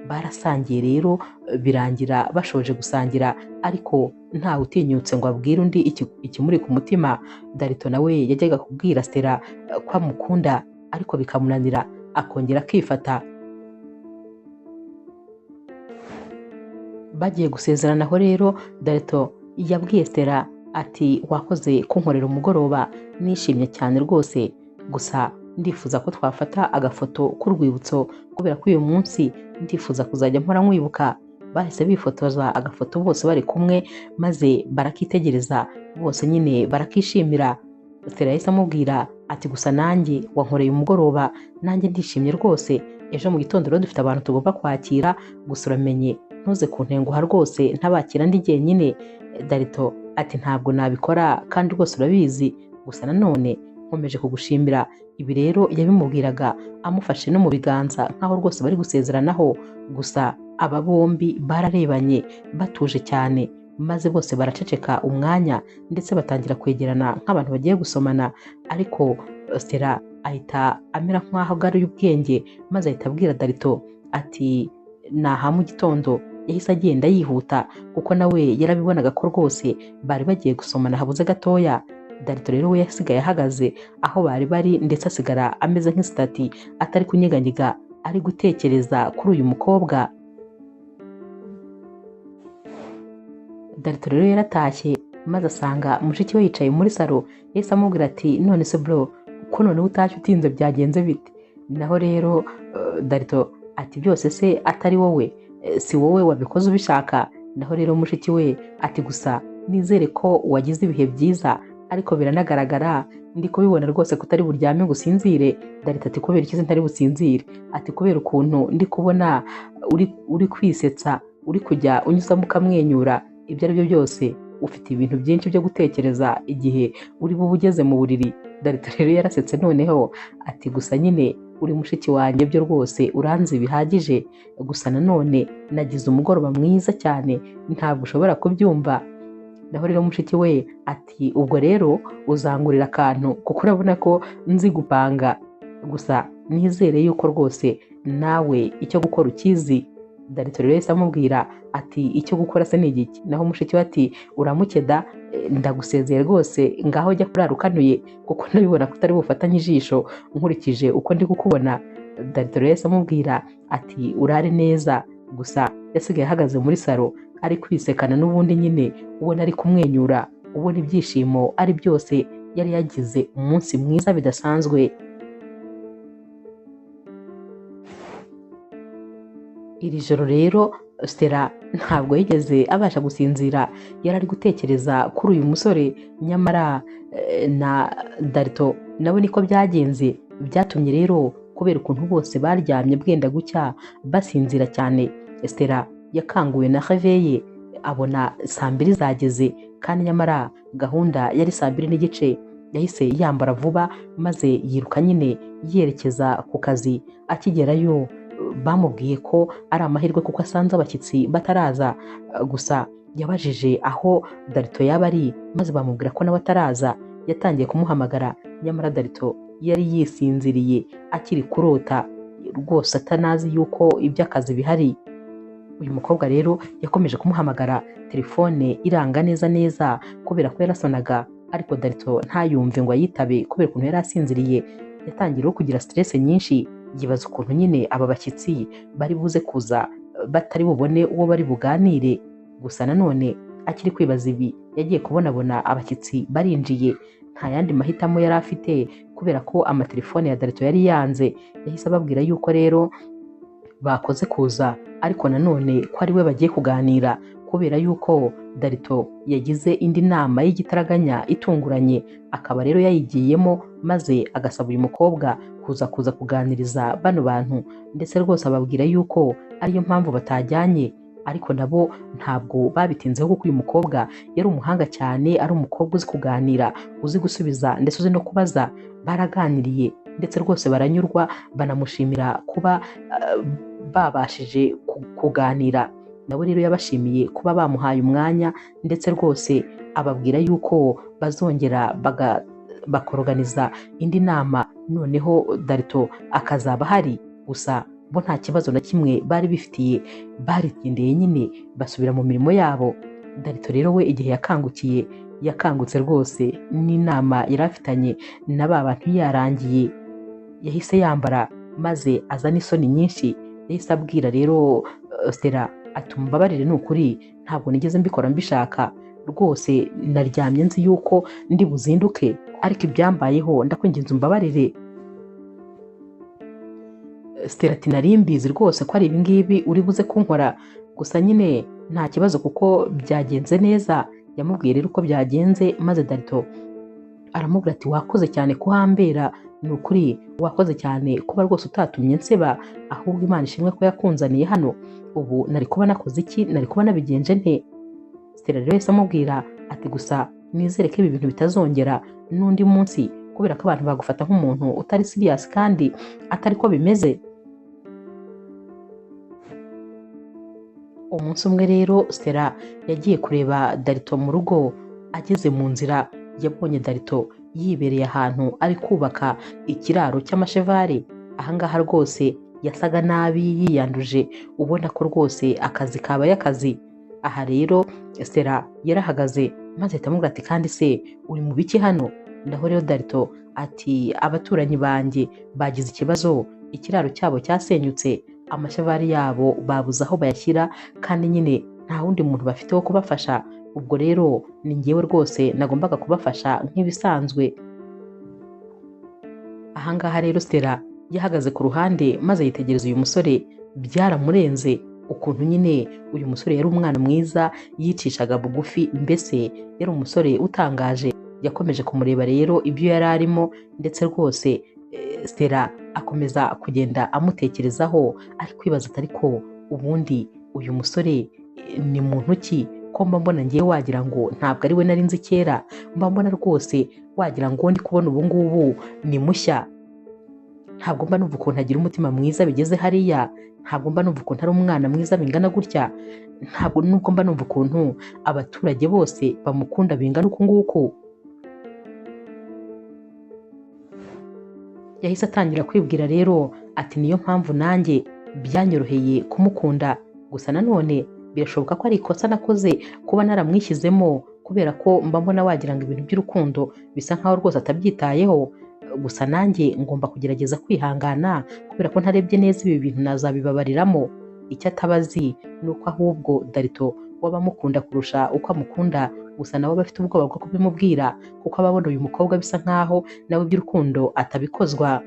Barasangiye rero birangira bashoje gusangira, ariko ntawe utinyutse ngo abwire undi ikimuri ku mutima. Darito nawe yajyaga kubwira Stella ko amukunda, ariko bikamunanira, akongera akifata. Bagiye gusezeranaho rero, Darito yabwiye Stella ati wakoze kunkorera umugoroba, nishimye cyane rwose, gusa ndifuza ko twafata agafoto k'urwibutso, kubera ko uyu munsi ndifuza kuzajya mpora nkwibuka. Bahise bifotoza agafoto bose bari kumwe, maze barakitegereza bose nyine barakishimira. Stella yahise amubwira ati gusa nanjye wankoreye umugoroba, nanjye ndishimye rwose. Ejo mu gitondo rero dufite abantu tugomba kwakira, gusa uramenye ntuze kuntenguha rwose ntabakira ndi jyenyine. Darito ati ntabwo nabikora kandi rwose urabizi, gusa nanone nkomeje kugushimira. Ibi rero yabimubwiraga amufashe no mu biganza nkaho rwose bari gusezeranaho. Gusa aba bombi bararebanye batuje cyane, maze bose baraceceka umwanya, ndetse batangira kwegerana nk'abantu bagiye gusomana. Ariko Stella ahita amera nk'aho agaruye ubwenge, maze ahita abwira Darito ati naha mu gitondo. Yahise agenda yihuta, kuko nawe yarabibonaga ko rwose bari bagiye gusomana habuze gatoya. Darito rero we yasigaye ahagaze aho bari bari, ndetse asigara ameze nk'isitati atari kunyeganyega, ari gutekereza kuri uyu mukobwa. Darito rero yaratashye, maze asanga mushiki we yicaye muri salo. Yahise amubwira ati none se bro, ko noneho utashye utinze byagenze bite? Naho rero Darito Ati byose se atari wowe, si wowe wabikoze ubishaka? Naho rero mushiki we ati gusa nizere ko wagize ibihe byiza, ariko biranagaragara ndi kubibona rwose ko utari buryame ngo usinzire. Darita ati kubera iki se ntari businzire? Ati kubera ukuntu ndi kubona uri kwisetsa, uri kujya unyuzamo ukamwenyura, ibyo ari byo byose ufite ibintu byinshi byo gutekereza igihe uri bube ugeze mu buriri. Darita rero yarasetse noneho ati gusa nyine uri mushiki wanjye byo rwose uranzi bihagije, gusa nanone nagize umugoroba mwiza cyane ntabwo ushobora kubyumva. Naho rero mushiki we ati ubwo rero uzangurira akantu kuko urabona ko nzi gupanga, gusa nizere yuko rwose nawe icyo gukora ukizi. Darito rero yahise amubwira ati icyo gukora se ni igiki? Naho mushiki we ati uramuke da, ndagusezeye rwose, ngaho jya kurara ukanuye kuko ndabibona ko utari bufatanye ijisho nkurikije uko ndi kukubona. Darito rero yahise amubwira ati urare neza. Gusa yasigaye ahagaze muri salo ari kwisekana n'ubundi nyine ubona ari kumwenyura, ubona ibyishimo ari byose, yari yagize umunsi mwiza bidasanzwe. Iri joro rero Stella ntabwo yigeze abasha gusinzira, yari ari gutekereza kuri uyu musore, nyamara na Darito nawe niko byagenze. Byatumye rero kubera ukuntu bose baryamye bwenda gucya basinzira cyane, Stella yakanguwe na Réveil abona 2:00 zageze, kandi nyamara gahunda yari 2:30. Yahise yambara vuba maze yiruka nyine yerekeza ku kazi. Akigerayo bamubwiye ko ari amahirwe kuko asanze abashyitsi bataraza, gusa yabajije aho Darito yaba ari maze bamubwira ko nawe ataraza. Yatangiye kumuhamagara, nyamara Darito yari yisinziriye akiri kurota rwose atanazi yuko iby'akazi bihari. Uyu mukobwa rero yakomeje kumuhamagara, telefone iranga neza neza kubera ko yarasonaga, ariko Darito ntayumve ngo ayitabe kubera ukuntu yari asinziriye. Yatangiye rero kugira stress nyinshi, yibaza ukuntu nyine aba bashyitsi bari buze kuza batari bubone uwo bari buganire. Gusa nanone akiri kwibaza ibi, yagiye kubonabona abashyitsi barinjiye, nta yandi mahitamo yari afite kubera ko amatelefone ya Darito yari yanze. Yahise ababwira yuko rero bakoze kuza, ariko nanone ko ari we bagiye kuganira kubera yuko Darito yagize indi nama y'igitaraganya itunguranye, akaba rero yayigiyemo maze agasaba uyu mukobwa kuza kuganiriza bano bantu, ndetse rwose ababwira yuko ariyo mpamvu batajyanye. Ariko nabo ntabwo babitinzeho kuko uyu mukobwa yari umuhanga cyane, ari umukobwa uzi kuganira, uzi gusubiza ndetse uzi no kubaza. Baraganiriye ndetse rwose baranyurwa, banamushimira kuba babashije kuganira. Nawe rero yabashimiye kuba bamuhaye umwanya, ndetse rwose ababwira yuko bazongera bakoroganiza indi nama, noneho Darito akazaba ahari. Gusa bo nta kibazo na kimwe bari bifitiye, barigendeye nyine basubira mu mirimo yabo. Darito rero we igihe yakangukiye, yakangutse rwose n'inama yari afitanye na ba bantu yarangiye. Yahise yambara maze azana isoni nyinshi. Yahise abwira rero Stella ati umbabarire ni ukuri ntabwo nigeze mbikora mbishaka, rwose naryamye nzi yuko ndi buzinduke, ariko ibyambayeho ndakwinginze umbabarire. Stella ati nari mbizi rwose ko ari ibi ngibi uri buze kunkora, gusa nyine nta kibazo kuko byagenze neza. Yamubwiye rero uko byagenze, maze Darito aramubwira ati wakoze cyane kuhambera, ni ukuri wakoze cyane kuba rwose utatumye nseba, ahubwo Imana ishimwe ko yakunzaniye hano, ubu nari kuba nakoze iki, nari kuba nabigenje nte? Stella rero yahise amubwira ati gusa nizere ko ibi bintu bitazongera n'undi munsi, kubera ko abantu bagufata nk'umuntu utari serious kandi atari ko bimeze. Umunsi umwe rero Stella yagiye kureba Darito mu rugo. Ageze mu nzira yabonye Darito yibereye ahantu ari kubaka ikiraro cy'amashevare. Ahangaha rwose yasaga nabi yiyanduje, ubona ko rwose akazi kabaye akazi. Aha rero Stella yarahagaze maze ahita amubwira ati kandi se uri mu biki hano? Naho rero Darito ati abaturanyi banjye bagize ikibazo, ikiraro cyabo cyasenyutse, amashavari yabo babuze aho bayashyira, kandi nyine nta wundi muntu bafite wo kubafasha, ubwo rero ni njyewe rwose nagombaga kubafasha nk'ibisanzwe. Ahangaha rero Stella yahagaze ku ruhande maze yitegereza uyu musore Byaramurenze ukuntu nyine uyu musore yari umwana mwiza, yicishaga bugufi, mbese yari umusore utangaje. Yakomeje kumureba rero ibyo yari arimo, ndetse rwose Stella akomeza kugenda amutekerezaho, ari kwibaza ati ariko ubundi uyu musore ni muntu ki, ko mba mbona ngiye wagira ngo ntabwo ari we nari nzi kera, mba mbona rwose wagira ngo ndi kubona ubu ngubu ni mushya, ntabwo mba numva ukuntu agira umutima mwiza bigeze hariya, ntabwo mba numva ukuntu ari umwana mwiza bingana gutya, ntabwo nubwo mba numva ukuntu abaturage bose bamukunda bingana uku nguku. Yahise atangira kwibwira rero ati niyo mpamvu nanjye byanyoroheye kumukunda, gusa nanone birashoboka ko ari ikosa nakoze kuba naramwishyizemo, kubera ko mba mbona wagira ngo ibintu by'urukundo bisa nkaho rwose atabyitayeho, gusa nanjye ngomba kugerageza kwihangana kubera ko ntarebye neza ibi bintu nazabibabariramo. Icyo ataba azi ni uko ahubwo Darito waba amukunda kurusha uko amukunda, gusa nawe aba afite ubwoba bwo kubimubwira kuko aba abona uyu mukobwa bisa nkaho nawe iby'urukundo atabikozwa.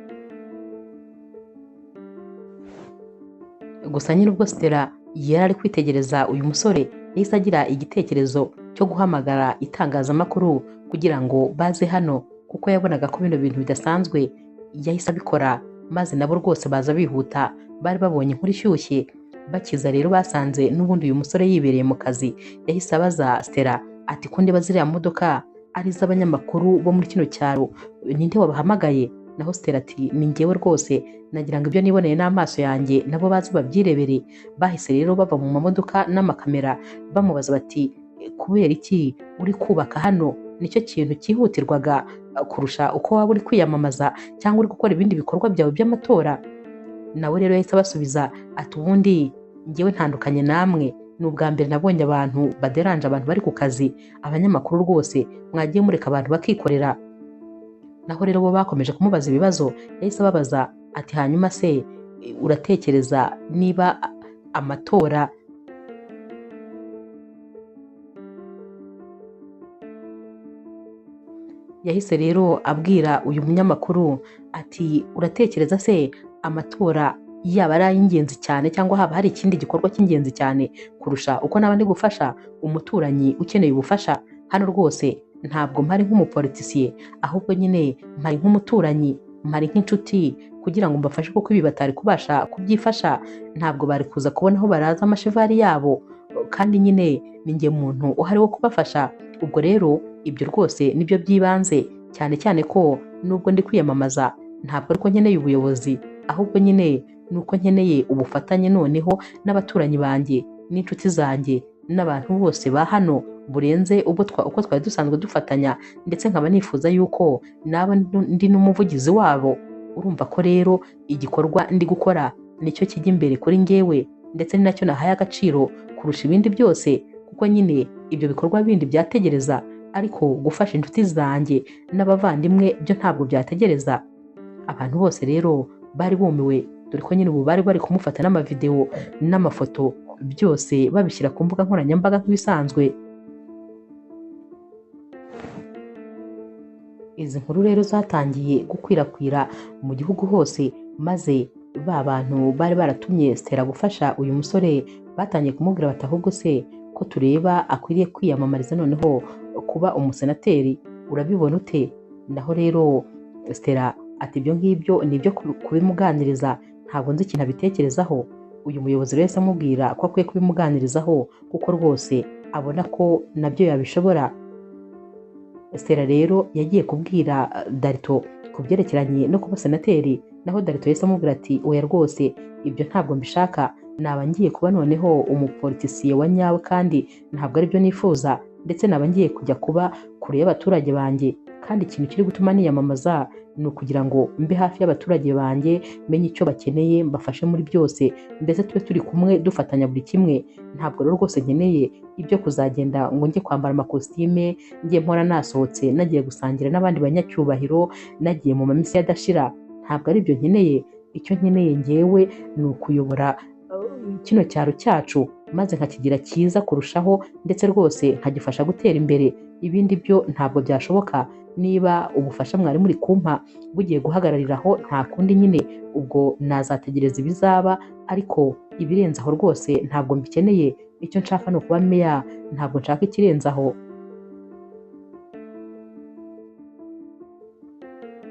Gusa nyine ubwo Stella yari ari kwitegereza uyu musore, yahise agira igitekerezo cyo guhamagara itangazamakuru kugira ngo baze hano, kuko yabonaga ko bino bintu bidasanzwe. Yahise abikora maze nabo rwose baza bihuta, bari babonye inkuru ishyushye. Bakiza rero basanze n'ubundi uyu musore yibereye mu kazi. Yahise abaza Stella ati ko ndeba ziriya modoka ari iz'abanyamakuru bo muri kino cyaro, ninde wabahamagaye? Naho Stella ati ni njyewe rwose, nagira ngo ibyo niboneye n'amaso yanjye nabo baze babyirebere. Bahise rero bava mu mamodoka n'amakamera bamubaza bati kubera iki uri kubaka hano? Nicyo kintu cyihutirwaga kurusha uko waba uri kwiyamamaza cyangwa uri gukora ibindi bikorwa byawe by'amatora. Nawe rero yahise abasubiza ati ubundi njyewe ntandukanye namwe, ni ubwa mbere nabonye abantu baderanje abantu bari ku kazi, abanyamakuru rwose mwagiye mureka abantu bakikorera. Naho rero bo bakomeje kumubaza ibibazo, yahise ababaza ati hanyuma se uratekereza niba amatora Yahise rero abwira uyu munyamakuru ati uratekereza se amatora yaba ari ay'ingenzi cyane cyangwa haba hari ikindi gikorwa cy'ingenzi cyane kurusha uko naba ndi gufasha umuturanyi ukeneye ubufasha? Hano rwose ntabwo mpari nk'umupolitisiye, ahubwo nyine mpari nk'umuturanyi, mpari nk'inshuti kugira ngo mbafashe, kuko ibi batari kubasha kubyifasha, ntabwo bari kuza kubona aho baraza amashevari yabo, kandi nyine ni njye muntu uhari wo kubafasha. Ubwo rero ibyo rwose nibyo by'ibanze, cyane cyane ko nubwo ndi kwiyamamaza ntabwo ariko nkeneye ubuyobozi, ahubwo nyine nuko nkeneye ubufatanye noneho n'abaturanyi banjye n'inshuti zanjye n'abantu bose ba hano burenze uko twari dusanzwe dufatanya, ndetse nkaba nifuza yuko naba ndi n'umuvugizi wabo. Urumva ko rero igikorwa ndi gukora nicyo kijya imbere kuri njyewe, ndetse ni nacyo nahaye agaciro kurusha ibindi byose, kuko nyine ibyo bikorwa bindi byategereza, ariko gufasha inshuti zanjye n'abavandimwe byo ntabwo byategereza. Abantu bose rero bari bumiwe, dore ko nyine ubu bari bari kumufata n'amavideo n'amafoto byose babishyira ku mbuga nkoranyambaga nk'ibisanzwe. Izi nkuru rero zatangiye gukwirakwira mu gihugu hose, maze ba bantu bari baratumye Stella gufasha uyu musore batangiye kumubwira bati ahubwo se ko tureba akwiriye kwiyamamariza noneho kuba umusenateri, urabibona ute? Naho rero Stella ati ibyo ngibyo ni ibyo kubimuganiriza, ntabwo nzi ikintu abitekerezaho. Uyu muyobozi rero amubwira ko akwiye kubimuganirizaho kuko rwose abona ko nabyo yabishobora. Stella rero yagiye kubwira Darito ku byerekeranye no kuba senateri, naho Darito yahise amubwira ati oya rwose ibyo ntabwo mbishaka, naba ngiye kuba noneho umupolitisiye wa nyawe kandi ntabwo aribyo nifuza, ndetse naba ngiye kujya kuba kure y'abaturage banjye, kandi ikintu kiri gutuma niyamamaza ni ukugira ngo mbe hafi y'abaturage banjye, menye icyo bakeneye, mbafashe muri byose, mbese tube turi kumwe dufatanya buri kimwe. Ntabwo rero rwose nkeneye ibyo kuzagenda ngo njye kwambara amakositime, njye mpora nasohotse nagiye gusangira n'abandi banyacyubahiro, nagiye mu mamisi adashira, ntabwo ari ibyo nkeneye. Icyo nkeneye ngewe ni ukuyobora kino cyaro cyacu, maze nkakigira cyiza kurushaho, ndetse rwose nkagifasha gutera imbere. Ibindi byo ntabwo byashoboka. Niba ubufasha mwari muri kumpa bugiye guhagarariraho, nta kundi nyine, ubwo nazategereza ibizaba, ariko ibirenze aho rwose ntabwo mbikeneye. Icyo nshaka ni ukuba meya, ntabwo nshaka ikirenze aho.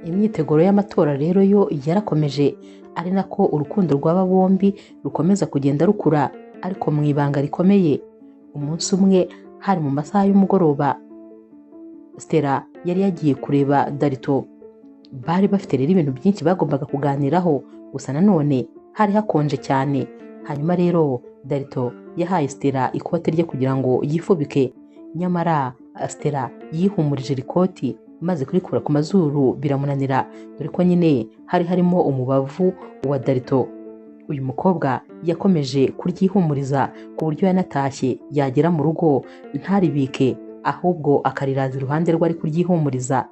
Imyiteguro y'amatora rero yo yarakomeje, ari nako urukundo rw'aba bombi rukomeza kugenda rukura, ariko mu ibanga rikomeye. Umunsi umwe hari mu masaha y'umugoroba, Stella yari yagiye kureba Darito. Bari bafite rero ibintu byinshi bagombaga kuganiraho, gusa nanone hari hakonje cyane. Hanyuma rero Darito yahaye Stella ikote rye kugira ngo yifubike, nyamara Stella yihumurije iri koti maze kurikura ku mazuru biramunanira, dore ko nyine hari harimo umubavu wa Darito. Uyu mukobwa yakomeje kuryihumuriza ku buryo yanatashye yagera mu rugo ntaribike, ahubwo akariraza iruhande rwe ari kuryihumuriza.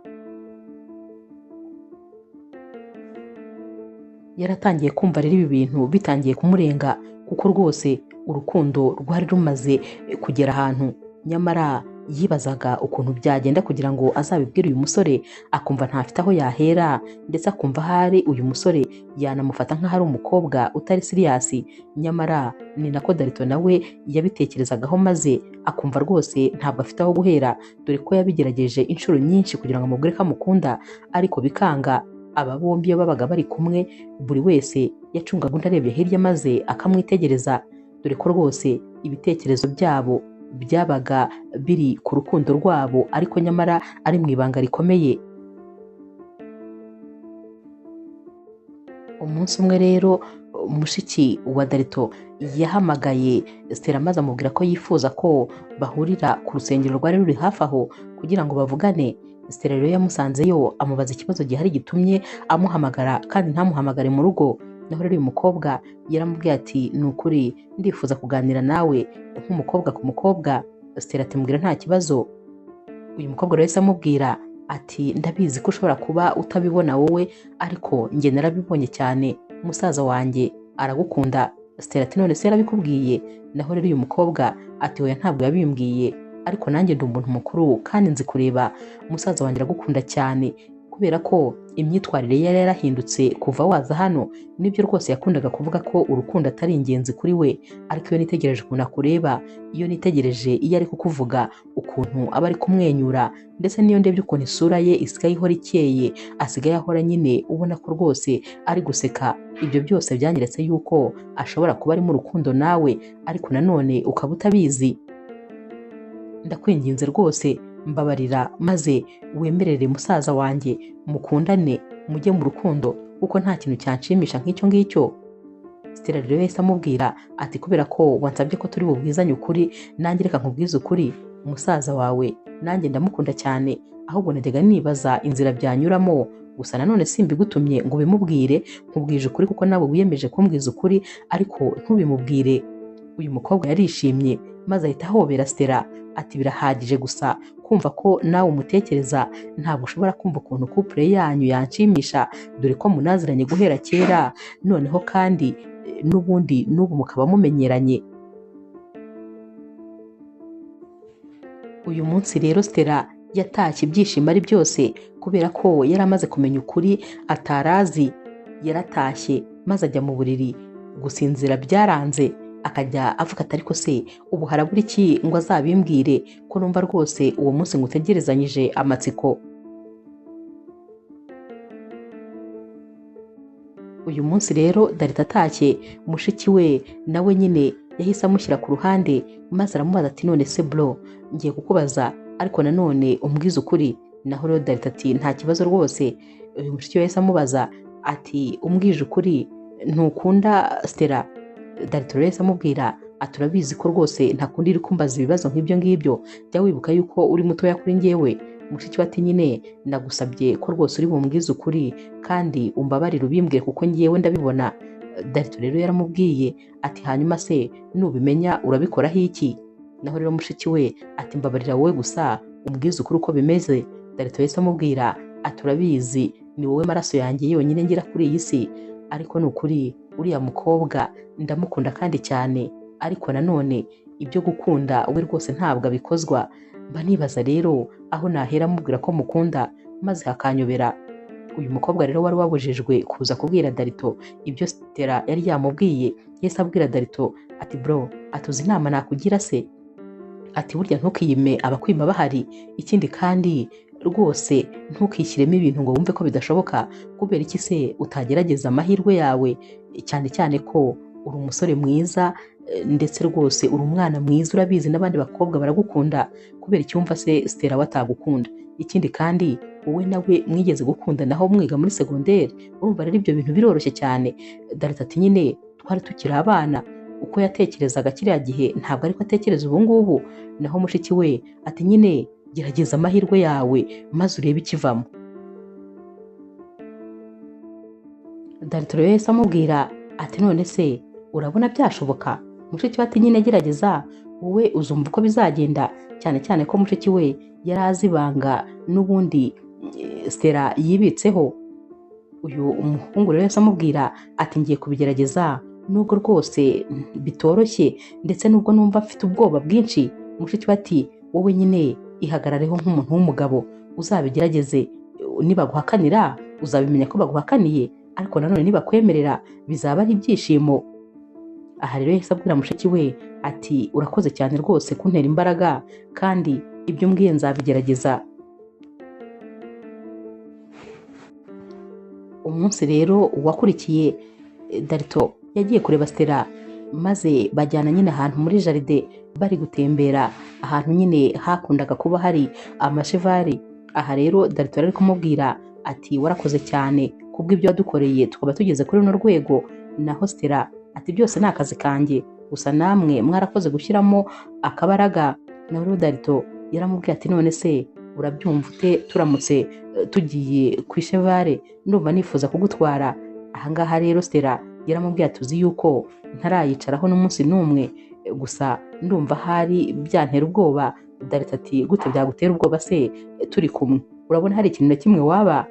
Yaratangiye kumva rero ibi bintu bitangiye kumurenga, kuko rwose urukundo rwari rumaze kugera ahantu. Nyamara yibazaga ukuntu byagenda kugira ngo azabibwire uyu musore, akumva ntafite aho yahera, ndetse akumva ahari uyu musore yanamufata nk'aho ari umukobwa utari siriyasi. Nyamara ni nako Darito nawe yabitekerezagaho, maze akumva rwose ntabwo afite aho guhera, dore ko yabigerageje inshuro nyinshi kugira ngo amubwire ko amukunda, ariko bikanga. Aba bombi iyo babaga bari kumwe, buri wese yacungaga undi arebye hirya maze akamwitegereza, dore ko rwose ibitekerezo byabo byabaga biri ku rukundo rwabo, ariko nyamara ari mu ibanga rikomeye. Umunsi umwe rero mushiki wa Darito yahamagaye Stella maze amubwira ko yifuza ko bahurira ku rusengero rwari ruri hafi aho kugira ngo bavugane. Stella rero yamusanzeyo amubaza ikibazo gihari gitumye amuhamagara kandi ntamuhamagare mu rugo. Naho rero uyu mukobwa yaramubwiye ati ni ukuri ndifuza kuganira nawe nk'umukobwa ku mukobwa. Stella ati mbwira nta kibazo. Uyu mukobwa rero yahise amubwira ati ndabizi ko ushobora kuba utabibona wowe, ariko njye narabibonye cyane, musaza wanjye aragukunda. Stella ati none se yarabikubwiye? Naho rero uyu mukobwa ati oya ntabwo yabimbwiye, ariko nanjye ndi umuntu mukuru kandi nzi kureba, musaza wanjye aragukunda cyane, kubera ko imyitwarire ye yari yarahindutse kuva waza hano. Nibyo rwose yakundaga kuvuga ko urukundo atari ingenzi kuri we, ariko iyo nitegereje ukuntu akureba, iyo nitegereje iyo ari kukuvuga ukuntu aba ari kumwenyura, ndetse n'iyo ndebye ukuntu isura ye isigaye ihora ikeye, asigaye ahora nyine ubona ko rwose ari guseka, ibyo byose byanyeretse yuko ashobora kuba ari mu rukundo nawe, ariko nanone ukaba utabizi. Ndakwinginze rwose mbabarira, maze wemerere musaza wanjye mukundane, mujye mu rukundo, kuko nta kintu cyanshimisha nk'icyo ngicyo. Stella rero yahise amubwira ati kubera ko wansabye ko turi bubwizanye ukuri, nanjye reka nkubwize ukuri, musaza wawe nanjye ndamukunda cyane, ahubwo najyaga nibaza inzira byanyuramo, gusa nanone simbigutumye ngo ubimubwire, nkubwije ukuri kuko nawe wiyemeje kumbwiza ukuri, ariko ntubimubwire. Uyu mukobwa yarishimye maze ahita ahobera Stella ati birahagije gusa kumva ko nawe umutekereza, ntabwo ushobora kumva ukuntu couple yanyu yanshimisha, dore ko munaziranye guhera kera, noneho kandi n'ubundi n'ubu mukaba mumenyeranye. Uyu munsi rero Stella yatashye ibyishimo ari byose, kubera ko yari amaze kumenya ukuri atarazi. Yaratashye maze ajya mu buriri, gusinzira byaranze, akajya avuga ati ariko se ubu harabura iki ngo azabimbwire, ko numva rwose uwo munsi ngutegerezanyije amatsiko. Uyu munsi rero Darita atashye, mushiki we nawe nyine yahise amushyira ku ruhande maze aramubaza ati none se bro, ngiye kukubaza ariko nanone umbwize ukuri. Naho rero Darita ati nta kibazo rwose. Uyu mushiki we yahise amubaza ati umbwije ukuri ntukunda Stella? Darita rero yahise amubwira ati urabizi ko rwose ntakundi iri kumbaza ibibazo nk'ibyo ngibyo, jya wibuka yuko uri mutoya kuri njyewe. Mushiki we ati nyine nagusabye ko rwose uri bumbwize ukuri kandi umbabarire ubimbwire kuko njyewe ndabibona. Darita rero yaramubwiye ati hanyuma se nubimenya urabikoraho iki? Naho rero mushiki we ati mbabarira wowe gusa umbwize ukuri uko bimeze. Darita yahise amubwira ati urabizi ni wowe maraso yanjye yonyine ngira kuri iyi si, ariko ni ukuri uriya mukobwa ndamukunda kandi cyane, Ariko nanone ibyo gukunda we rwose ntabwo abikozwa. Mba nibaza rero aho nahera mubwira ko mukunda maze hakanyobera. Uyu mukobwa rero wari wabujijwe kuza kubwira Darito ibyo Stella yari yamubwiye, yahise abwira Darito ati bro, atuzi inama nakugira se? Ati burya ntukiyime abakwima bahari, ikindi kandi rwose ntukishyiremo ibintu ngo wumve ko bidashoboka. Kubera iki se utagerageza amahirwe yawe, cyane cyane ko uri umusore mwiza ndetse rwose uri umwana mwiza, urabizi n'abandi bakobwa baragukunda, kubera icyumva se Stella watagukunda? Ikindi kandi wowe nawe mwigeze gukunda naho mwiga muri segonderi, urumva rero ibyo bintu biroroshye cyane. Darita ati nyine twari tukiri abana, uko yatekerezaga kiriya gihe ntabwo ariko atekereza ubu ngubu. Naho mushiki we ati nyine gerageza amahirwe yawe maze urebe ikivamo. Darita rero yahise amubwira ati none se urabona byashoboka? Mushiki we ati nyine gerageza wowe uzumva uko bizagenda, cyane cyane ko mushiki we yari azi ibanga n'ubundi Stella yibitseho. Uyu umuhungu rero yahise amubwira ati ngiye kubigerageza nubwo rwose bitoroshye ndetse nubwo numva mfite ubwoba bwinshi. Mushiki we ati wowe nyine ihagarareho nk'umuntu w'umugabo, uzabigerageze, nibaguhakanira uzabimenya ko baguhakaniye, ariko nanone nibakwemerera bizaba ari ibyishimo. Aha rero yahise abwira mushiki we ati urakoze cyane rwose kuntera imbaraga, kandi ibyo umbwiye nzabigerageza. Umunsi rero wakurikiye Darito yagiye kureba Stella, maze bajyana nyine ahantu muri jaride bari gutembera, ahantu nyine hakundaga kuba hari amashevari. Aha rero Darito yari kumubwira ati warakoze cyane kubw'ibyo wadukoreye tukaba tugeze kuri runo rwego. Naho Stella ati byose ni akazi kanjye, gusa namwe mwarakoze gushyiramo akabaraga. Naho rero Darito yaramubwiye ati none se urabyumva ute turamutse tugiye ku ishevare, ndumva nifuza kugutwara. Ahangaha rero Stella yaramubwiye ati uzi yuko ntarayicaraho n'umunsi n'umwe, gusa ndumva hari byantera ubwoba. Darita ati gute byagutera ubwoba se turi kumwe, urabona hari ikintu na kimwe waba?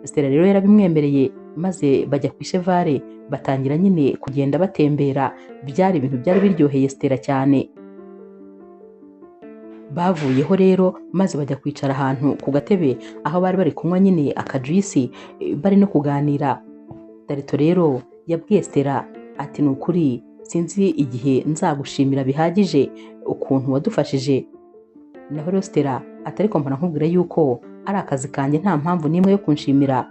Stella rero yarabimwemereye maze bajya ku ishevare batangira nyine kugenda batembera. Byari ibintu byari biryoheye Stella cyane. Bavuyeho rero maze bajya kwicara ahantu ku gatebe aho bari bari kunywa nyine akajuisi bari no kuganira. Darito rero yabwiye Stella ati ni ukuri sinzi igihe nzagushimira bihagije ukuntu wadufashije. Naho rero Stella ati ariko mpora nkubwira yuko ari akazi kanjye nta mpamvu n'imwe yo kunshimira.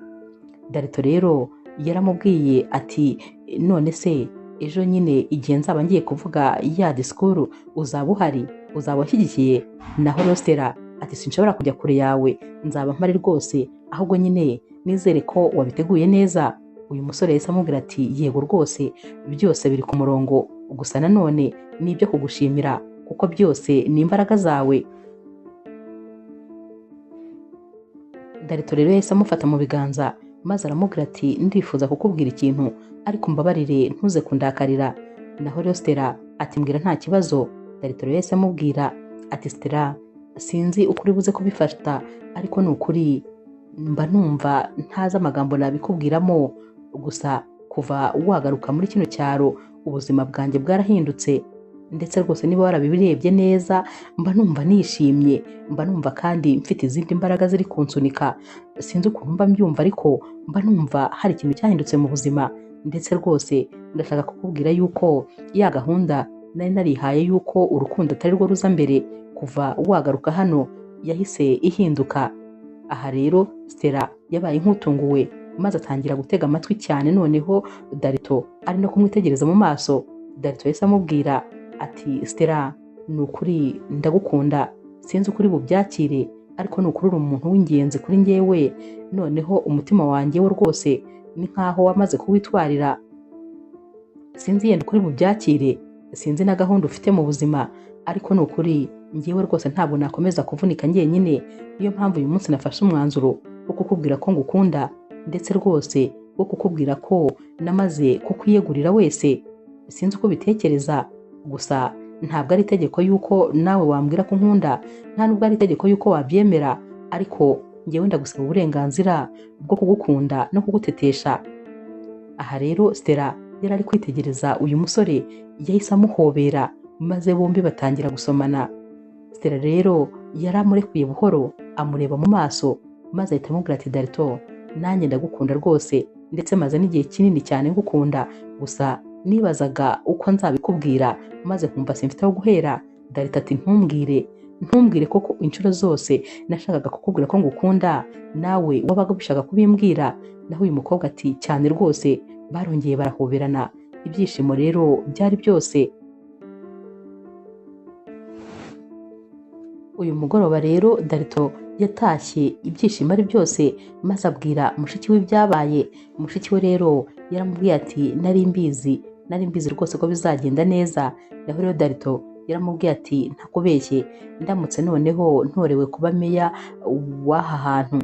Darito rero yaramubwiye ati none se ejo nyine igihe nzaba ngiye kuvuga ya disikuru uzaba uhari, uzaba washyigikiye? Naho rero Stella ati sinshobora kujya kure yawe, nzaba mpari rwose, ahubwo nyine nizere ko wabiteguye neza. Uyu musore yahise amubwira ati yego rwose byose biri ku murongo, gusa nanone ni ibyo kugushimira kuko byose ni imbaraga zawe. Darito rero yahise amufata mu biganza maze aramubwira ati ndifuza kukubwira ikintu ariko mbabarire ntuze kundakarira. Naho rero Stella ati mbwira nta kibazo. Darito rero yahise amubwira ati Stella sinzi uko uri buze kubifata, ariko ni ukuri mba numva ntazi amagambo nabikubwiramo, gusa kuva wagaruka muri kino cyaro ubuzima bwanjye bwarahindutse, ndetse rwose niba warabirebye neza mba numva nishimye, mba numva kandi mfite izindi mbaraga ziri kunsunika, sinzi ukuntu mba mbyumva ariko mba numva hari ikintu cyahindutse mu buzima, ndetse rwose ndashaka kukubwira yuko ya gahunda nari narihaye yuko urukundo atari rwo ruza mbere, kuva wagaruka hano yahise ihinduka. Aha rero Stella yabaye nk'utunguwe maze atangira gutega amatwi cyane, noneho Darito ari no kumwitegereza mu maso. Darito yahise amubwira ati Stella ni ukuri ndagukunda, sinzi ukuri bubyakire, ariko ni ukuri uri umuntu w'ingenzi kuri njyewe, noneho umutima wanjye wo rwose ni nkaho wamaze kuwitwarira, sinzi yenda ukuri bubyakire, sinzi na gahunda ufite mu buzima, ariko ni ukuri njyewe rwose ntabwo nakomeza kuvunika njyenyine, niyo mpamvu uyu munsi nafashe umwanzuro wo kukubwira ko ngukunda, ndetse rwose wo kukubwira ko namaze kukwiyegurira wese, sinzi uko bitekereza, gusa ntabwo ari itegeko yuko nawe wambwira ko nkunda, nta nubwo ari itegeko yuko wabyemera, ariko njyewe ndagusaba uburenganzira bwo kugukunda no kugutetesha. Aha rero Stella yari ari kwitegereza uyu musore, yahise amuhobera maze bombi batangira gusomana. Stella rero yari amurekuye buhoro, amureba mu maso maze ahita amubwira ati Darito, nanjye ndagukunda rwose, ndetse maze n'igihe kinini cyane ngukunda, gusa nibazaga uko nzabikubwira maze nkumva simfite aho guhera. Darito ati ntumbwire koko inshuro zose nashakaga kukubwira ko ngukunda, nawe wabaga ubishaka kubimbwira. Naho uyu mukobwa ati cyane rwose. Barongeye barahoberana, ibyishimo rero byari byose. Uyu mugoroba rero Darito yatashye ibyishimo ari byose, maze abwira mushiki we ibyabaye. Mushiki we rero yaramubwiye ati nari mbizi rwose ko bizagenda neza. Naho rero Darito yaramubwiye ati ntakubeshye, ndamutse noneho ntorewe kuba meya w'aha hantu,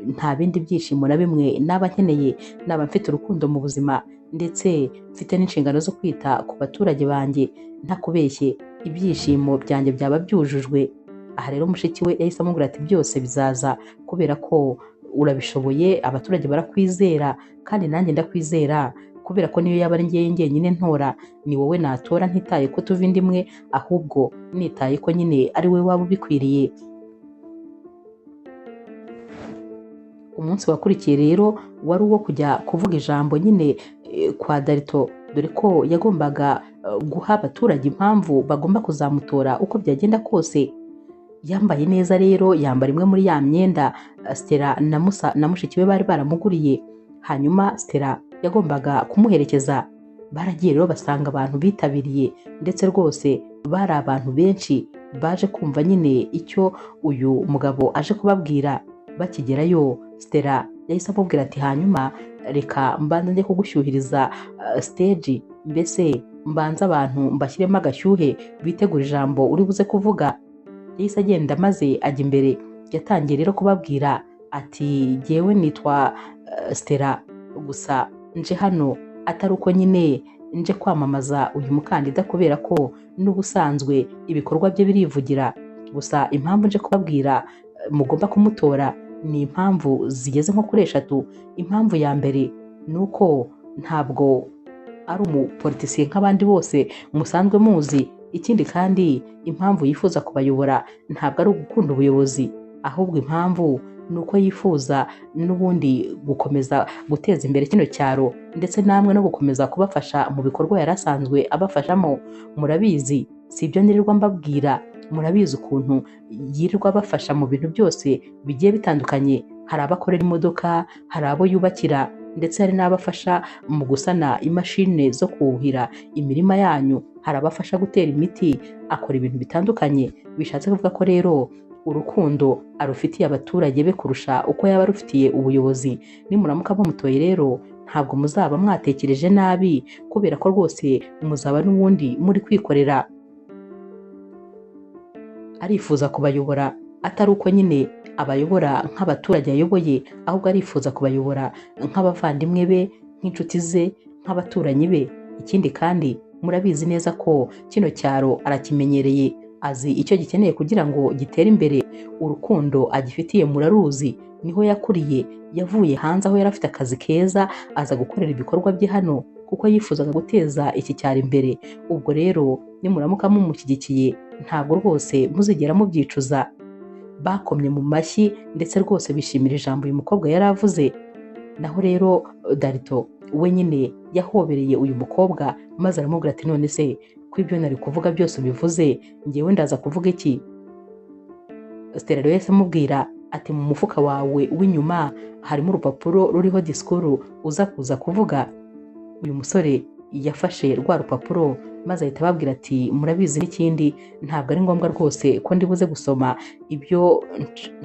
nta bindi byishimo na bimwe naba nkeneye, naba mfite urukundo mu buzima, ndetse mfite n'inshingano zo kwita ku baturage banjye, ntakubeshye ibyishimo byanjye byaba byujujwe. Aha rero mushiki we yahise amubwira ati byose bizaza kubera ko urabishoboye, abaturage barakwizera kandi nanjye ndakwizera, kubera ko niyo yaba ari njyewe njyenyine ntora, ni wowe natora, ntitaye ko tuva indi imwe, ahubwo nitaye ko nyine ari wowe waba ubikwiriye. Umunsi wakurikiye rero wari uwo kujya kuvuga ijambo nyine kwa Darito, dore ko yagombaga guha abaturage impamvu bagomba kuzamutora uko byagenda kose. Yambaye neza rero, yambara imwe muri ya myenda Stella na mushiki we bari baramuguriye. Hanyuma Stella yagombaga kumuherekeza. Baragiye rero basanga abantu bitabiriye, ndetse rwose bari abantu benshi baje kumva nyine icyo uyu mugabo aje kubabwira. Bakigerayo Stella yahise amubwira ati hanyuma reka mbanze njye kugushyuhiriza stage, mbese mbanze abantu mbashyiremo agashyuhe bitegura ijambo uri buze kuvuga. Yahise agenda maze ajya imbere. Yatangiye rero kubabwira ati jyewe nitwa Stella, gusa nje hano atari uko nyine nje kwamamaza uyu mukandida kubera ko n'ubusanzwe ibikorwa bye birivugira, gusa impamvu nje kubabwira mugomba kumutora ni impamvu zigeze nko kuri 3. Impamvu ya mbere ni uko ntabwo ari umupolitisiye nk'abandi bose musanzwe muzi. Ikindi kandi impamvu yifuza kubayobora ntabwo ari ugukunda ubuyobozi, ahubwo impamvu ni uko yifuza n'ubundi gukomeza guteza imbere kino cyaro, ndetse namwe no gukomeza kubafasha mu bikorwa yari asanzwe abafashamo. Murabizi, si ibyo nirirwa mbabwira, murabizi ukuntu yirirwa abafasha mu bintu byose bigiye bitandukanye. Hari abakorera imodoka, hari abo yubakira, ndetse hari n'abafasha mu gusana imashini zo kuhira imirima yanyu, hari abafasha gutera imiti, akora ibintu bitandukanye. Bishatse kuvuga ko rero urukundo arufitiye abaturage be kurusha uko yaba arufitiye ubuyobozi. Nimuramuka mumutoye rero ntabwo muzaba mwatekereje nabi, kubera ko rwose muzaba n'ubundi muri kwikorera. Arifuza kubayobora atari uko nyine abayobora nk'abaturage ayoboye, ahubwo arifuza kubayobora nk'abavandimwe be, nk'inshuti ze, nk'abaturanyi be. Ikindi kandi murabizi neza ko kino cyaro arakimenyereye, azi icyo gikeneye kugira ngo gitere imbere. Urukundo agifitiye muraruzi, niho yakuriye, yavuye hanze aho yari afite akazi keza, aza gukorera ibikorwa bye hano kuko yifuzaga guteza iki cyaro imbere. Ubwo rero nimuramuka mumushyigikiye ntabwo rwose muzigera mubyicuza. Bakomye mu mashyi ndetse rwose bishimira ijambo uyu mukobwa yari avuze. Naho rero Darito we nyine yahobereye uyu mukobwa maze aramubwira ati none se ko ibyo nari kuvuga byose ubivuze, njyewe ndaza kuvuga iki? Stella rero yahise amubwira ati mu mufuka wawe w'inyuma harimo urupapuro ruriho disikuru uza kuza kuvuga. Uyu musore yafashe rwa rupapuro maze ahita ababwira ati murabizi n'ikindi, ntabwo ari ngombwa rwose ko ndibuze gusoma ibyo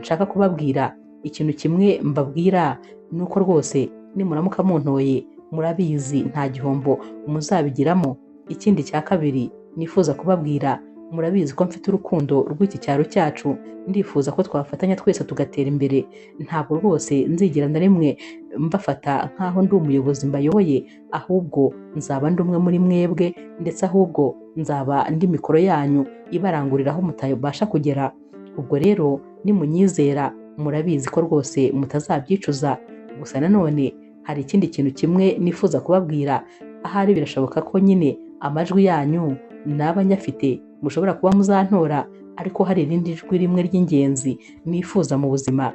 nshaka kubabwira. Ikintu kimwe mbabwira ni uko rwose nimuramuka muntoye murabizi nta gihombo muzabigiramo. Ikindi cya kabiri nifuza kubabwira, murabizi ko mfite urukundo rw'iki cyaro cyacu, ndifuza ko twafatanya twese tugatera imbere. Ntabwo rwose nzigera na rimwe mbafata nk'aho ndi umuyobozi mbayoboye, ahubwo nzaba ndi umwe muri mwebwe, ndetse ahubwo nzaba ndi mikoro yanyu ibarangurira aho mutabasha kugera. Ubwo rero nimunyizera murabizi ko rwose mutazabyicuza. Gusa nanone hari ikindi kintu kimwe nifuza kubabwira, Ahari birashoboka ko nyine amajwi yanyu naba nyafite mushobora kuba muzantora, ariko hari irindi jwi rimwe ry'ingenzi nifuza mu buzima.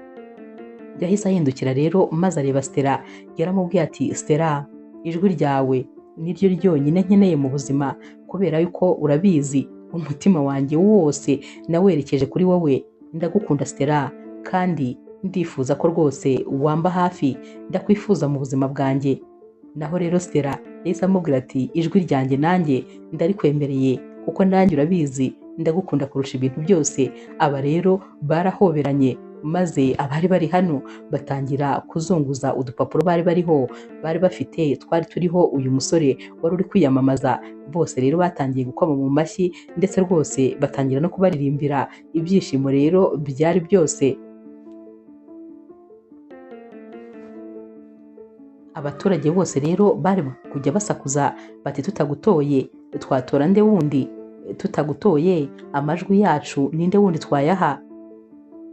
Yahise ahindukira rero maze areba Stella, yaramubwiye ati Stella, ijwi ryawe niryo ryonyine nkeneye mu buzima, kubera yuko urabizi umutima wanjye wose nawerekeje kuri wowe. Ndagukunda Stella, kandi ndifuza ko rwose wamba hafi, ndakwifuza mu buzima bwanjye. Naho rero Stella yahise amubwira ati ijwi ryanjye nanjye ndarikwemereye, kuko nanjye urabizi ndagukunda kurusha ibintu byose. Aba rero barahoberanye, maze abari bari hano batangira kuzunguza udupapuro bari bariho, bari bafite twari turiho uyu musore wari uri kwiyamamaza. Bose rero batangiye gukoma mu mashyi, ndetse rwose batangira no kubaririmbira. Ibyishimo rero byari byose. Abaturage bose rero bari kujya basakuza bati tutagutoye twatora nde wundi, tutagutoye amajwi yacu ninde wundi twayaha.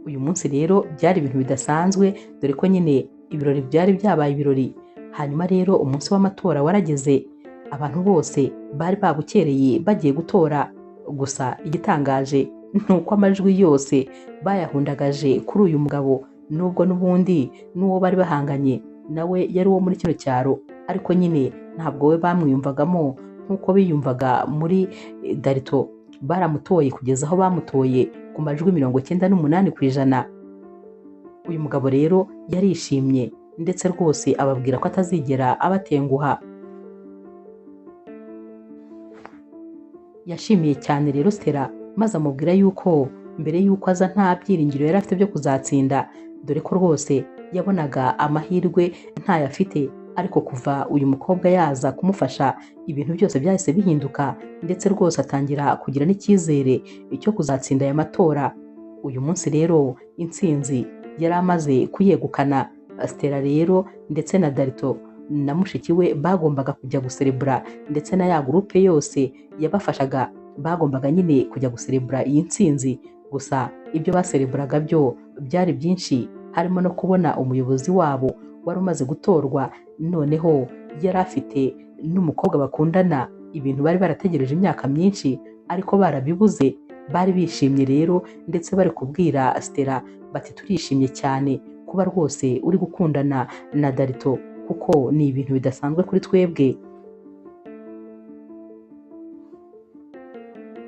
Uyu munsi rero byari ibintu bidasanzwe, dore ko nyine ibirori byari byabaye ibirori. Hanyuma rero umunsi w'amatora warageze, abantu bose bari babukereye bagiye gutora. Gusa igitangaje ni uko amajwi yose bayahundagaje kuri uyu mugabo, nubwo n'ubundi n'uwo bari bahanganye nawe yari uwo muri kino cyaro, ariko nyine ntabwo we bamwiyumvagamo nk'uko biyumvaga muri Darito. Baramutoye kugeza aho bamutoye ku majwi 98%. Uyu mugabo rero yarishimye, ndetse rwose ababwira ko atazigera abatenguha. Yashimiye cyane rero Stella, maze amubwira yuko mbere yuko aza nta byiringiro yari afite byo kuzatsinda, dore ko rwose yabonaga amahirwe ntayo afite, ariko kuva uyu mukobwa yaza kumufasha ibintu byose byahise bihinduka, ndetse rwose atangira kugira n'icyizere cyo kuzatsinda aya matora. Uyu munsi rero intsinzi yari amaze kuyegukana. Stella rero ndetse na Darito na mushiki we bagombaga kujya guserebura, ndetse na ya gurupe yose yabafashaga bagombaga nyine kujya guserebura iyi ntsinzi. Gusa ibyo basereburaga byo byari byinshi, harimo no kubona umuyobozi wabo wari umaze gutorwa, noneho yari afite n'umukobwa bakundana, ibintu bari barategereje imyaka myinshi ariko barabibuze. Bari bishimye rero, ndetse bari kubwira Stella bati turishimye cyane kuba rwose uri gukundana na Darito, kuko ni ibintu bidasanzwe kuri twebwe.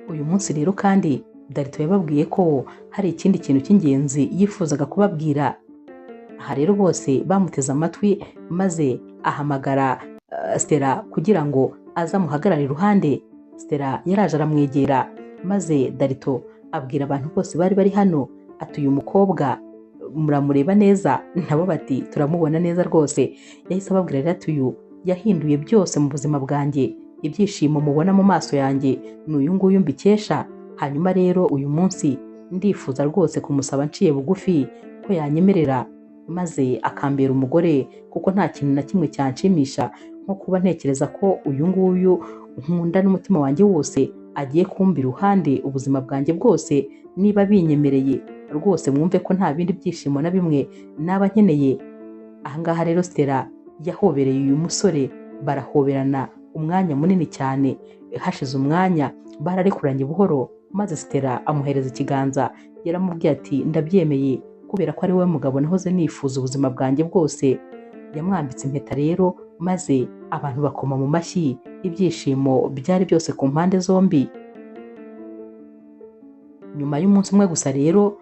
Uyu munsi rero kandi Darito yababwiye ko hari ikindi kintu cy'ingenzi yifuzaga kubabwira. Aha rero bose bamuteze amatwi, maze ahamagara Stella kugira ngo aze amuhagarare iruhande. Stella yaraje aramwegera, maze Darito abwira abantu bose bari bari hano ati uyu mukobwa muramureba neza? Nabo bati turamubona neza rwose. Yahise ababwira rero ati uyu yahinduye byose mu buzima bwanjye, ibyishimo mubona mu maso yanjye ni uyu nguyu mbikesha. Hanyuma rero uyu munsi ndifuza rwose kumusaba nciye bugufi ko yanyemerera maze akambera umugore, kuko nta kintu na kimwe cyanshimisha nko kuba ntekereza ko uyu nguyu nkunda n'umutima wanjye wose agiye kumba iruhande ubuzima bwanjye bwose. Niba binyemereye rwose mwumve ko nta bindi byishimo na bimwe naba nkeneye. Ahangaha rero Stella yahobereye uyu musore, barahoberana umwanya munini cyane. Hashize umwanya bararekuranye buhoro, maze Stella amuhereza ikiganza, yaramubwiye ati ndabyemeye kubera ko ari wowe mugabo nahoze nifuza ubuzima bwanjye bwose. Yamwambitse impeta rero, maze abantu bakoma mu mashyi, ibyishimo byari byose ku mpande zombi. Nyuma y'umunsi umwe gusa rero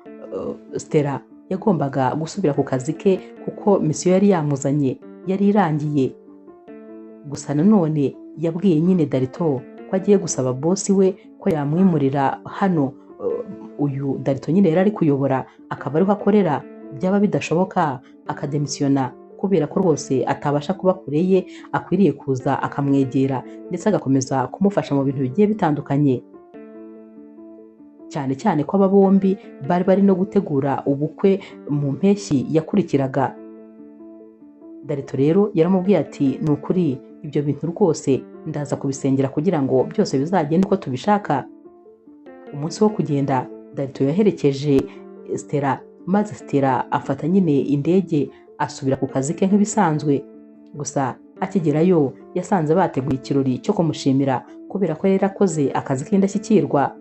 Stella yagombaga gusubira ku kazi ke, kuko misiyo yari yamuzanye yari irangiye. Gusa nanone yabwiye nyine Darito ko agiye gusaba bosi we ko yamwimurira hano. Uyu Darito nyine yari ari kuyobora akaba ariho akorera, byaba bidashoboka akademisiyona, kubera ko rwose atabasha kuba kure ye, akwiriye kuza akamwegera ndetse agakomeza kumufasha mu bintu bigiye bitandukanye, cyane cyane ko aba bombi bari bari no gutegura ubukwe mu mpeshyi yakurikiraga. Darito rero yaramubwiye ati ni ukuri ibyo bintu rwose ndaza kubisengera kugira ngo byose bizagende uko tubishaka. Umunsi wo kugenda Darito yaherekeje Stella, maze Stella afata nyine indege asubira ku kazi ke nk'ibisanzwe. Gusa Akigerayo yasanze bateguye ikirori cyo kumushimira kubera ko yari yarakoze akazi k'indashyikirwa.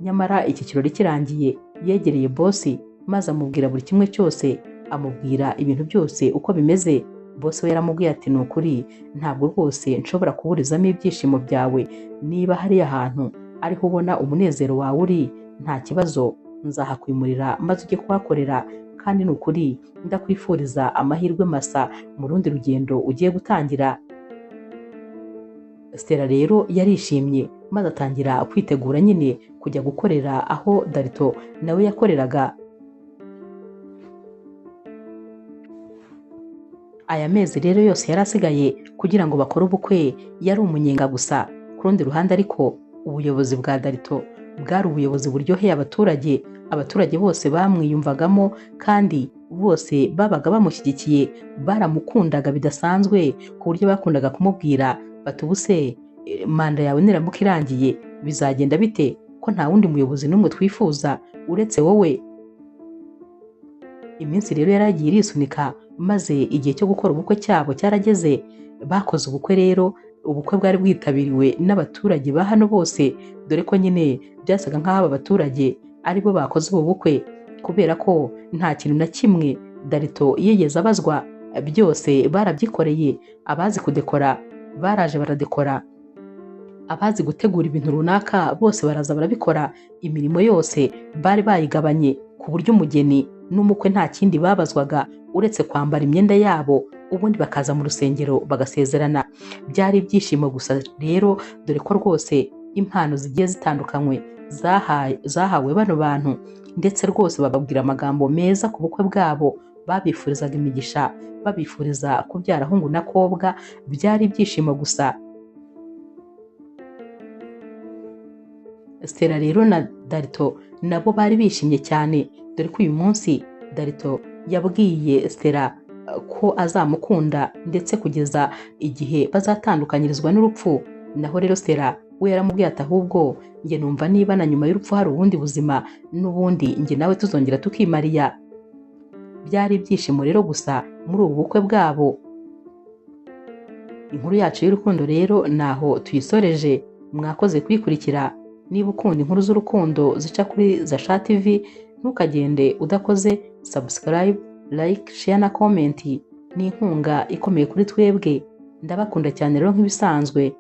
Nyamara iki kirori kirangiye yegereye bosi maze amubwira buri kimwe cyose, amubwira ibintu byose uko bimeze. Bosi we yaramubwiye ati ni ukuri ntabwo rwose nshobora kuburizamo ibyishimo byawe, niba hariya hantu ariho ubona umunezero wawe uri nta kibazo nzahakwimurira maze ujye kuhakorera, kandi ni ukuri ndakwifuriza amahirwe masa mu rundi rugendo ugiye gutangira. Stella rero yarishimye maze atangira kwitegura nyine kujya gukorera aho Darito nawe yakoreraga. Aya mezi rero yose yari asigaye kugira ngo bakore ubukwe yari umunyenga gusa. Ku rundi ruhande ariko ubuyobozi bwa Darito bwari ubuyobozi buryoheye abaturage, abaturage bose bamwiyumvagamo kandi bose babaga bamushyigikiye, baramukundaga bidasanzwe ku buryo bakundaga kumubwira bati ubuse manda yawe niramuka irangiye bizagenda bite ko nta wundi muyobozi n'umwe twifuza uretse wowe. Iminsi rero yaragiye irisunika maze igihe cyo gukora ubukwe cyabo cyarageze. Bakoze ubukwe rero, ubukwe bwari bwitabiriwe n'abaturage ba hano bose, dore ko nyine byasaga nk'aho aba baturage aribo bakoze ubu bukwe, kubera ko nta kintu na kimwe Darito yigeze abazwa, byose barabyikoreye. Abazi kudekora baraje baradekora, abazi gutegura ibintu runaka bose baraza barabikora. Imirimo yose bari bayigabanye ku buryo umugeni n'umukwe nta kindi babazwaga uretse kwambara imyenda yabo, ubundi bakaza mu rusengero bagasezerana. Byari ibyishimo gusa rero, dore ko rwose impano zigiye zitandukanywe zahawe bano bantu, ndetse rwose bababwira amagambo meza ku bukwe bwabo, babifurizaga imigisha, babifuriza kubyara hungu na kobwa. Byari ibyishimo gusa. Stella rero na Darito nabo bari bishimye cyane, dore ko uyu munsi Darito yabwiye Stella ko azamukunda ndetse kugeza igihe bazatandukanyirizwa n'urupfu. Naho rero Stella we yaramubwiye ati ahubwo njye numva niba na nyuma y'urupfu hari ubundi buzima n'ubundi njye nawe tuzongera tukimariya. Byari ibyishimo rero gusa muri ubu bukwe bwabo. Inkuru yacu y'urukundo rero naho tuyisoreje, mwakoze kuyikurikira. Niba ukunda inkuru z'urukundo zica kuri Zasha TV, ntukagende udakoze subscribe, like, share na comment. Ni inkunga ikomeye kuri twebwe. Ndabakunda cyane rero nk'ibisanzwe.